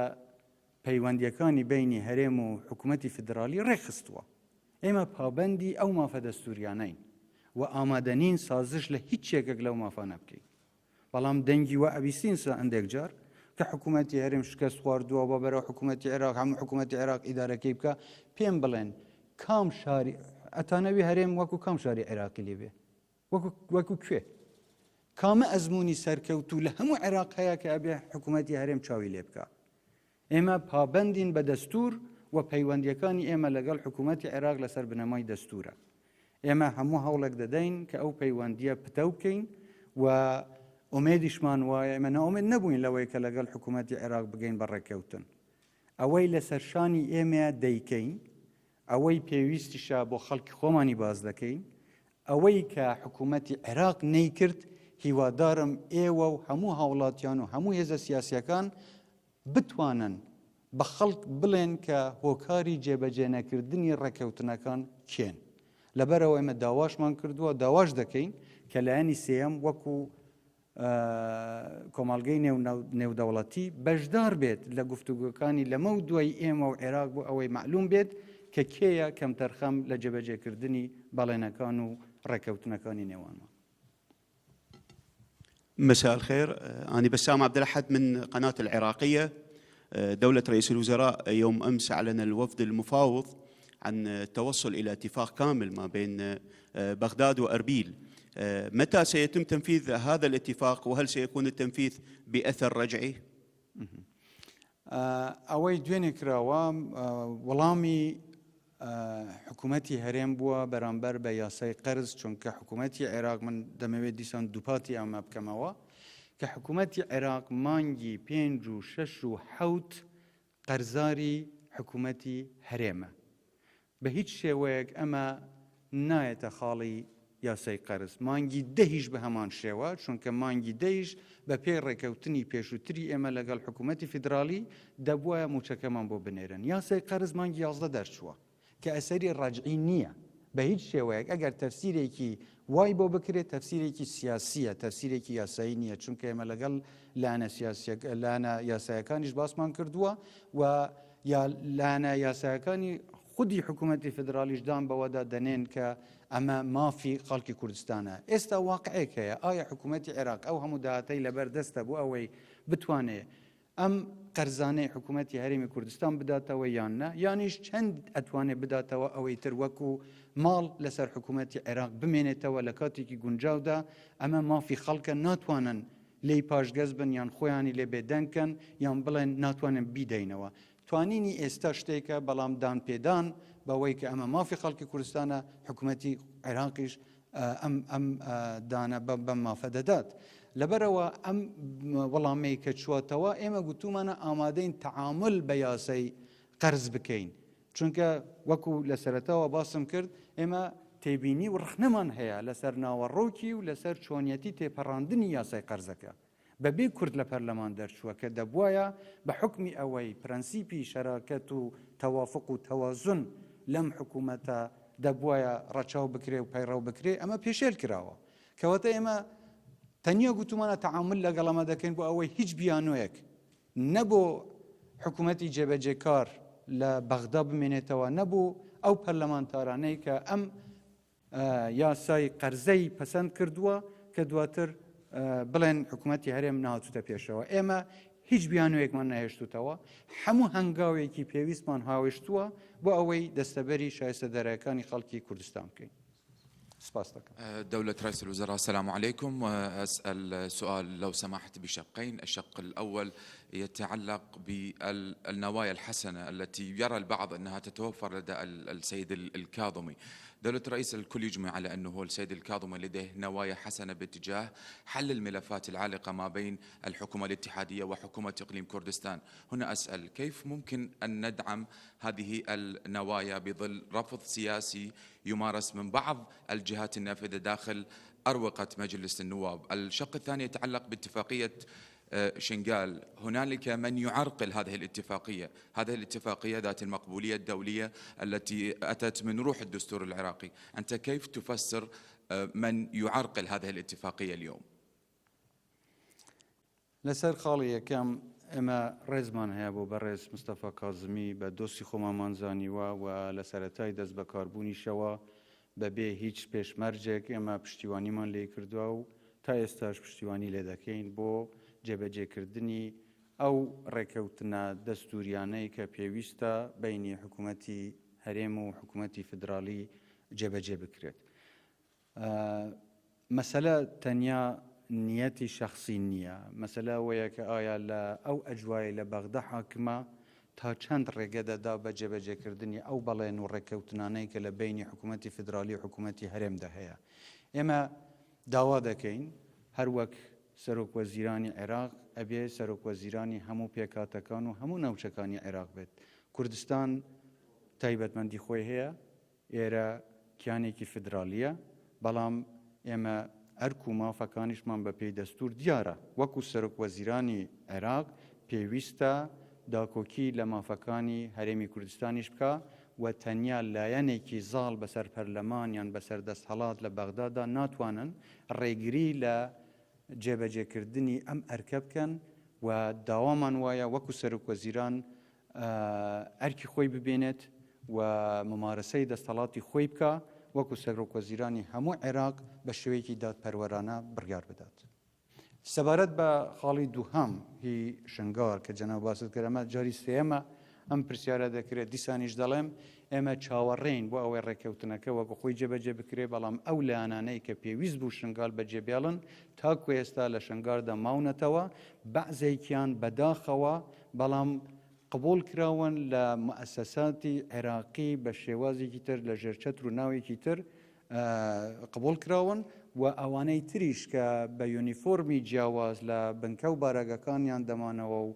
پەیوەندییەکانی بەینی هەرێم و حکوومەتی فیدراڵی ڕێکخستووە. ئێمە پابەندی ئەو مافە دەستووریانەین و ئامادەنین سازش لە هیچ یەکێک لەو مافانە بکەین. بەڵام دەنگی وا ئەبیستین هەندێک جار کە حکوومەتی هەرێم شکست خواردووە بە بەرەو حکوومەتی عێراق هەموو حکوومەتی عێراق ئیدارەکەی بکە پێم بڵێن کام شاری ئەتانەوی هەرێم وەکو کام شاری عێراقی لێ بێ وەکو وەکو کوێ؟ کامە ئەزموونی سەرکەوتوو لە هەموو عێراق هەیە کە ئەبێ حکوومەتی هەرێم چاوی لێ بکا؟ ئێمە پابەندین بە دەستوور و پەیوەندییەکانی ئێمە لەگەڵ حکوومەتی عێراق لەسەر بنەمای دەستوورە. ئێمە هەموو هەوڵێک دەدەین کە ئەو پەیوەندییە پتەو بکەین و ئومێدیشمان وایە، ئێمە نائومێد نەبووین لەوەی کە لەگەڵ حکوومەتی عێراق بگەین بە ڕێککەوتن. ئەوەی لەسەر شانی ئێمەیە دەیکەین، ئەوەی پێویستیشە بۆ خەڵکی خۆمانی باس دەکەین، ئەوەی کە حکوومەتی عێراق نەیکرد، هیوادارم ئێوە و هەموو هاوڵاتیان و هەموو هێزە سیاسییەکان بتوانن بە خەڵک بڵێن کە هۆکاری جێبەجێنەکردنی ڕێککەوتنەکان کێن. لەبەرئەوە ئێمە داواشمان کردووە، داواش دەکەین کە لایەنی سێیەم وەکو کۆمەڵگەی نێودەوڵەتی بەشدار بێت لە گفتوگۆکانی لەمەو دوای ئێمە و عێراق بۆ ئەوەی مەعلوم بێت کە کێیە کەمتەرخەم لە جێبەجێکردنی بەڵێنەکان و ڕێککەوتنەکانی نێوانمان. مساء الخير أنا بسام عبد الأحد من قناة العراقية دولة رئيس الوزراء يوم أمس أعلن الوفد المفاوض عن التوصل إلى اتفاق كامل ما بين بغداد وأربيل متى سيتم تنفيذ هذا الاتفاق وهل سيكون التنفيذ بأثر رجعي؟ ئەوەی دوێنێ کراوە وەڵامی حکوومەتی هەرێم بووە بەرامبەر بە یاسای قەرز چونکە حکوومەتی عێراق من دەمەوێت دیسان دووپاتی ئەمە بکەمەوە کە حکوومەتی عێراق مانگی پێنج و شەش و حەوت قەرزاری حکوومەتی هەرێمە. بە هیچ شێوەیەک ئەمە نایەتە خاڵی یاسای قەرز. مانگی دەهیش بە هەمان شێوە، چونکە مانگی دەیش بە پێی ڕێکەوتنی پێشووتری ئێمە لەگەڵ حکوومەتی فیدراڵی دەبوایە مووچەکەمان بۆ بنێرن. یاسای قەرز مانگی 11 دەرچووە کە ئەسەری ڕەجعی نییە. بە هیچ شێوەیەک ئەگەر تەفسیرێکی وای بۆ بکرێت تەفسیرێکی سیاسییە، تەفسیرێکی یاسایی نییە، چونکە ئێمە لەگەڵ لایەنە سیاسیە لایەنە یاسایەکانیش باسمان کردووە و یا لایەنە یاسایەکانی خودی حکوومەتی فیدراڵیش دان بەوەدا دەنێن کە ئەمە مافی خەڵکی کوردستانە. ئێستا واقعێک هەیە، ئایا حکوومەتی عێراق ئەو هەموو داهاتەی لەبەر دەستە بۆ ئەوەی بتوانێ ئەم قەرزانەی حکوومەتی هەرێمی کوردستان بداتەوە یان نا، یانیش چەند ئەتوانێ بداتەوە ئەوەی تر وەکو ماڵ لەسەر حکوومەتی عێراق بمێنێتەوە لە کاتێکی گونجاودا، ئەمە مافی خەڵکە ناتوانن لێی پاشگەز بن یان خۆیانی لێ بێدەنگ کەن یان بڵێن ناتوانن بیدەینەوە. توانینی ئێستا شتێکە بەڵام دانپێدان بەوەی کە ئەمە مافی خەڵکی کوردستانە حکوومەتی عێراقیش ئەم ئەم دانە بەم مافە دەدات. لەبەرئەوە ئەم وەڵامەی کە چووەتەوە ئێمە گوتوومانە ئامادەین تەعامول بە یاسای قەرز بکەین چونکە وەکو لە سەرەتاوە باسم کرد ئێمە تێبینی و ڕخنەمان هەیە لەسەر ناوەڕۆکی و لەسەر چۆنیەتی تێپەڕاندنی یاسای قەرزەکە. بەبێ کورد لە پەرلەمان دەرچووە کە دەبوایە بە حوکمی ئەوەی پرەنسیپی شەراکەت و تەوافوق و تەوازن لەم حکوومەتە دەبوایە ڕەچاو بکرێ و پەیڕەو بکرێ ئەمە پێشێل کراوە. کەواتە ئێمە تەنیا گوتومانە تەعامول لەگەڵ ئەمە دەکەین بۆ ئەوەی هیچ بیانۆیەک نە بۆ حکوومەتی جێبەجێکار لە بەغدا بمێنێتەوە نە بۆ ئەو پەرلەمانتارانەی کە ئەم یاسای قەرزەی پەسەند کردووە کە دواتر بڵێن حکوومەتی هەرێم نهاتوتە پێشەوە ئێمە هیچ بیانوویەکمان نەهێشتوتەوە هەموو هەنگاوێکی پێویستمان هاوێشتووە بۆ ئەوەی دەستەبەری شایستە دارایەکانی خەڵکی کوردستان بکەین سپاس دەکەم. دولة رئيس الوزراء السلام عليكم أسأل سؤال لو سمحت بشقين الشق الأول يتعلق بالنوايا الحسنة التي يرى البعض أنها تتوفر لدى السيد الكاظمي دولة الرئيس الكل يجمع على أنه السيد الكاظمي لديه نوايا حسنة باتجاه حل الملفات العالقة ما بين الحكومة الاتحادية وحكومة إقليم كردستان هنا أسأل كيف ممكن أن ندعم هذه النوايا بظل رفض سياسي يمارس من بعض الجهات النافذة داخل أروقة مجلس النواب الشق الثاني يتعلق باتفاقية آه، شنغال هنالك من يعرقل هذه الاتفاقية هذه الاتفاقية ذات المقبولية الدولية التي أتت من روح الدستور العراقي أنت كيف تفسر آه، من يعرقل هذه الاتفاقية اليوم؟ لەسەر خاڵی یەکەم ئێمە ڕێزمان هەیە بۆ بەڕێز مستەفا کازمی بە دۆستی خۆمانمان زانیوە و لە سەرەتای دەستبەکاربوونیشەوە بەبێ هیچ پێشمەرجێک ئێمە پشتیوانیمان لێی کردووە و تا ئێستاش پشتیوانی لێ دەکەین بۆ جێبەجێکردنی ئەو ڕێکەوتنە دەستووریانەی کە پێویستە بەینی حکوومەتی هەرێم و حکوومەتی فیدراڵی جێبەجێ بکرێت. مەسەلە تەنیا نیەتی شەخسی نییە، مەسەلە ئەوەیە کە ئایا لە ئەو ئەجوایەی لە بەغدا حاکمە تا چەند ڕێگە دەدا بە جێبەجێکردنی ئەو بەڵێن و ڕێککەوتنانەی کە لە بەینی حکوومەتی فیدرالی و حکوومەتی هەرێمدا هەیە. ئێمە داوا دەکەین هەر وەک سەرۆک وەزیرانی عێراق ئەبێ سەرۆک وەزیرانی هەموو پێکهاتەکان و هەموو ناوچەکانی عێراق بێت. کوردستان تایبەتمەندی خۆی هەیە، ئێرە کیانێکی فیدرالییە، بەڵام ئێمە ئەرک و مافەکانیشمان بەپێی دەستوور دیارە. وەکو سەرۆکوەزیرانی عێراق پێویستە داکۆکی لە مافەکانی هەرێمی کوردستانیش بکا و تەنیا لایەنێکی زاڵ بەسەر پەرلەمان یان بەسەر دەستهەڵات لە بەغدادا ناتوانن ڕێگری لە جێبەجێکردنی ئەم ئەرکە بکەن و داوامان وایە وەکو سەرۆکوەزیران ئەرکی خۆی ببینێت و ممارەسەی دەستەڵاتی خۆی بکا وەکو سەرۆکوەزیرانی هەموو عێراق بە شێوەیەکی دادپەروەرانە بڕیار بدات. سەبارەت بە خاڵی دووهەم هی شنگار کە جەناب باست کرد ئەمە جاری سێیەمە ئەم پرسیارە دەکرێت دیسانیش دەڵێم ئێمە چاوەڕێین بۆ ئەوەی ڕێککەوتنەکە وەکو خۆی جێبەجێ بکرێت بەڵام ئەو لایەنانەی کە پێویست بوو شنگال بەجێبێڵن تاکو ئێستا لە شنگاردا ماونەتەوە بەعزێکیان بەداخەوە بەڵام قبوڵ کراون لە موئەسەساتی عێراقی بە شێوازێکی تر لە ژێر چەتر و ناوێکی تر قبوڵ کراون و ئەوانەی تریش کە بە یۆنیفۆرمی جیاواز لە بنکە و بارەگەکانیان دەمانەوە و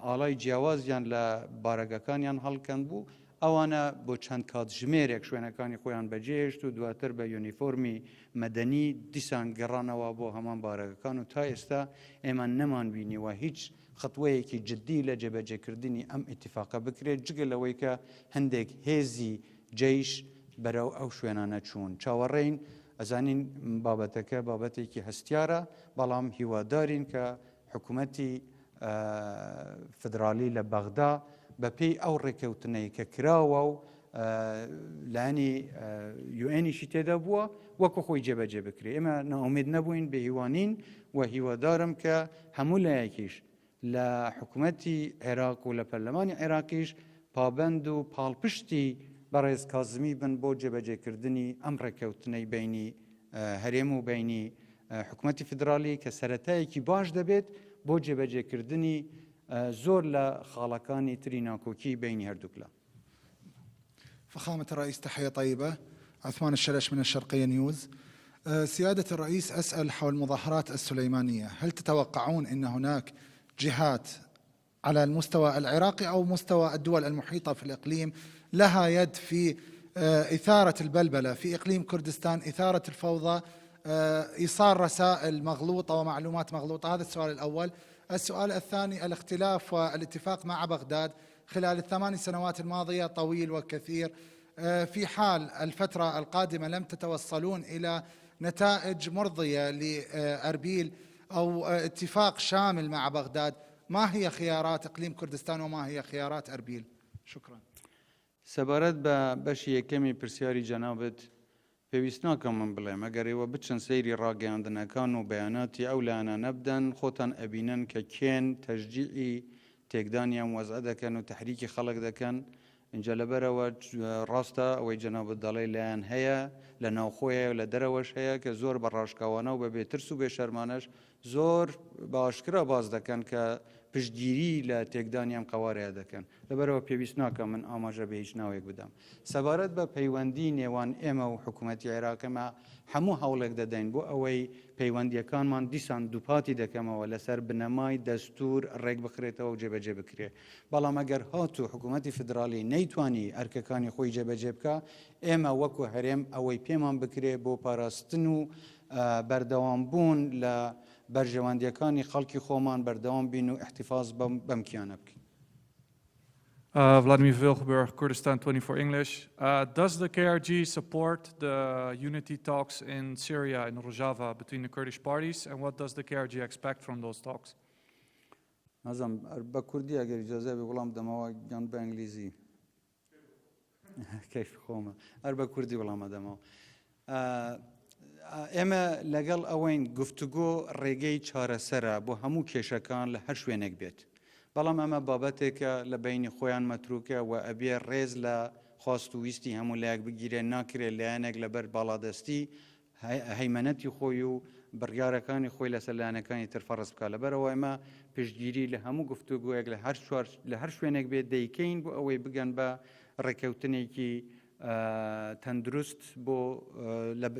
ئاڵای جیاوازیان لە بارەگەکانیان هەڵکەند بوو ئەوانە بۆ چەند کاتژمێرێک شوێنەکانی خۆیان بەجێهێشت و دواتر بە یۆنیفۆرمی مەدەنی دیسان گەڕانەوە بۆ هەمان بارەگەکان و تا ئێستا ئێمە نەمانبینیوە هیچ خەتوەیەکی جدی لە جێبەجێکردنی ئەم ئیتیفاقە بکرێت، جگە لەوەی کە هەندێک هێزی جەیش بەرەو ئەو شوێنانە چوون. چاوەڕێین، ئەزانین بابەتەکە بابەتێکی هەستیارە، بەڵام هیوادارین کە حکومەتی فیدراڵی لە بەغدا بەپێی ئەو ڕێککەوتنەی کە کراوە و لایەنی یوئێنیشی تێدا بووە وەکو خۆی جێبەجێ بکرێ. ئێمە نائومێد نەبووین، بێهیوانین و هیوادارم کە هەموو لایەکیش لە حکومەتی عێراق و لە پەرلەمانی عێراقیش پابەند و پاڵپشتی بەڕێز کازمی بن بۆ جێبەجێکردنی ئەم ڕێککەوتنەی بەینی هەرێم و بەینی حکومەتی فیدراڵی کە سەرەتایەکی باش دەبێت بۆ جێبەجێکردنی زۆر لە خاڵەکانی تری ناکۆکی بەینی هەردووکلا. فخامة الرئيس تحية طيبة عثمان الشلش من الشرقية نيوز سيادة الرئيس أسأل حول مظاهرات السليمانية هل تتوقعون أن هناك جهات على المستوى العراقي أو مستوى الدول المحيطة في الإقليم لها يد في إثارة البلبلة في إقليم كردستان إثارة الفوضى إيصال رسائل مغلوطة ومعلومات مغلوطة هذا السؤال الأول السؤال الثاني الاختلاف والاتفاق مع بغداد خلال الثمان سنوات الماضية طويل وكثير في حال الفترة القادمة لم تتوصلون إلى نتائج مرضية لأربيل أو اتفاق شامل مع بغداد ما هي خيارات إقليم كردستان وما هي خيارات أربيل شكرا سەبارەت بە بەشی یەکەمی پرسیاری جەنابت پێویست ناکا من بڵێم، ئەگەر ئێوە بچن سەیری ڕاگەیاندنەکان و بەیاناتی ئەو لایەنانە بدەن خۆتان ئەبینن کە کێن تەشجیعی تێکدانی ئەم وەزعە دەکەن و تەحریکی خەڵک دەکەن، ئینجا لەبەرئەوە ڕاستە ئەوەی جەنابت دەڵێی لایەن هەیە لە ناوخۆ هەیە و لە دەرەوەش هەیە کە زۆر بە ڕاشکاوانە و بە بێ ترس و بێ شەرمانەش زۆر بە ئاشکرا باس دەکەن کە پشتگیری لە تێکدانی ئەم قەوارەیە دەکەن. لەبەرئەوە پێویست ناکا من ئاماژە بە هیچ ناوێک بدەم. سەبارەت بە پەیوەندی نێوان ئێمە و حکومەتی عێراق ئێمە هەموو هەوڵێک دەدەین بۆ ئەوەی پەیوەندییەکانمان دیسان دووپاتی دەکەمەوە لەسەر بنەمای دەستوور ڕێکبخرێتەوە و جێبەجێ بکرێ. بەڵام ئەگەر هاتوو حکومەتی فیدراڵی نەیتوانی ئەرکەکانی خۆی جێبەجێ بکا ئێمە وەکو هەرێم ئەوەی پێمان بکرێ بۆ پاراستن و بەردەوامبوون لە بەرژەوەندییەکانی خەڵکی خۆمان بەردەوام بین و ئیحتیفاز بەم کیانە بکەین. Vladimir Wilgenburg, Kurdistan 24 English. Does the KRG support the unity talks in Syria, in Rojava, between the Kurdish parties, and what does the KRG expect from those talks? نازانم بە کوردی ئەگەر ئیجازە بێ وڵام بدەمەوە یان بە ئینگلیزی؟ کەیفی خۆمە هەر بە کوردی وڵام ئەدەمەوە. ئێمە لەگەڵ ئەوەین گفتوگۆ ڕێگەی چارەسەرە بۆ هەموو کێشەکان لە هەر شوێنێک بێت بەڵام ئەمە بابەتێکە لە بەینی خۆیان مەتروکە و ئەبێ ڕێز لە خواست و ویستی هەموو لایەک بگیرێ ناکرێ لایەنێک لەبەر باڵادەستی هەیمەنەتی خۆی و بڕیارەکانی خۆی لەسەر لایەنەکانی تر فەڕز بکات لەبەرئەوە ئێمە پشتگیری لە هەموو گفتوگۆیەک لە هەر چوار لە هەر شوێنێک بێت دەیکەین بۆ ئەوەی بگەن بە ڕێککەوتنێکی تەندروست بۆ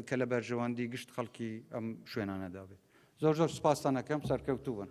کە لە بەرژەوەندی گشت خەڵکی ئەم شوێنانەدا بێت زۆر زۆر سوپاستان ئەکەم سەرکەوتوو بن.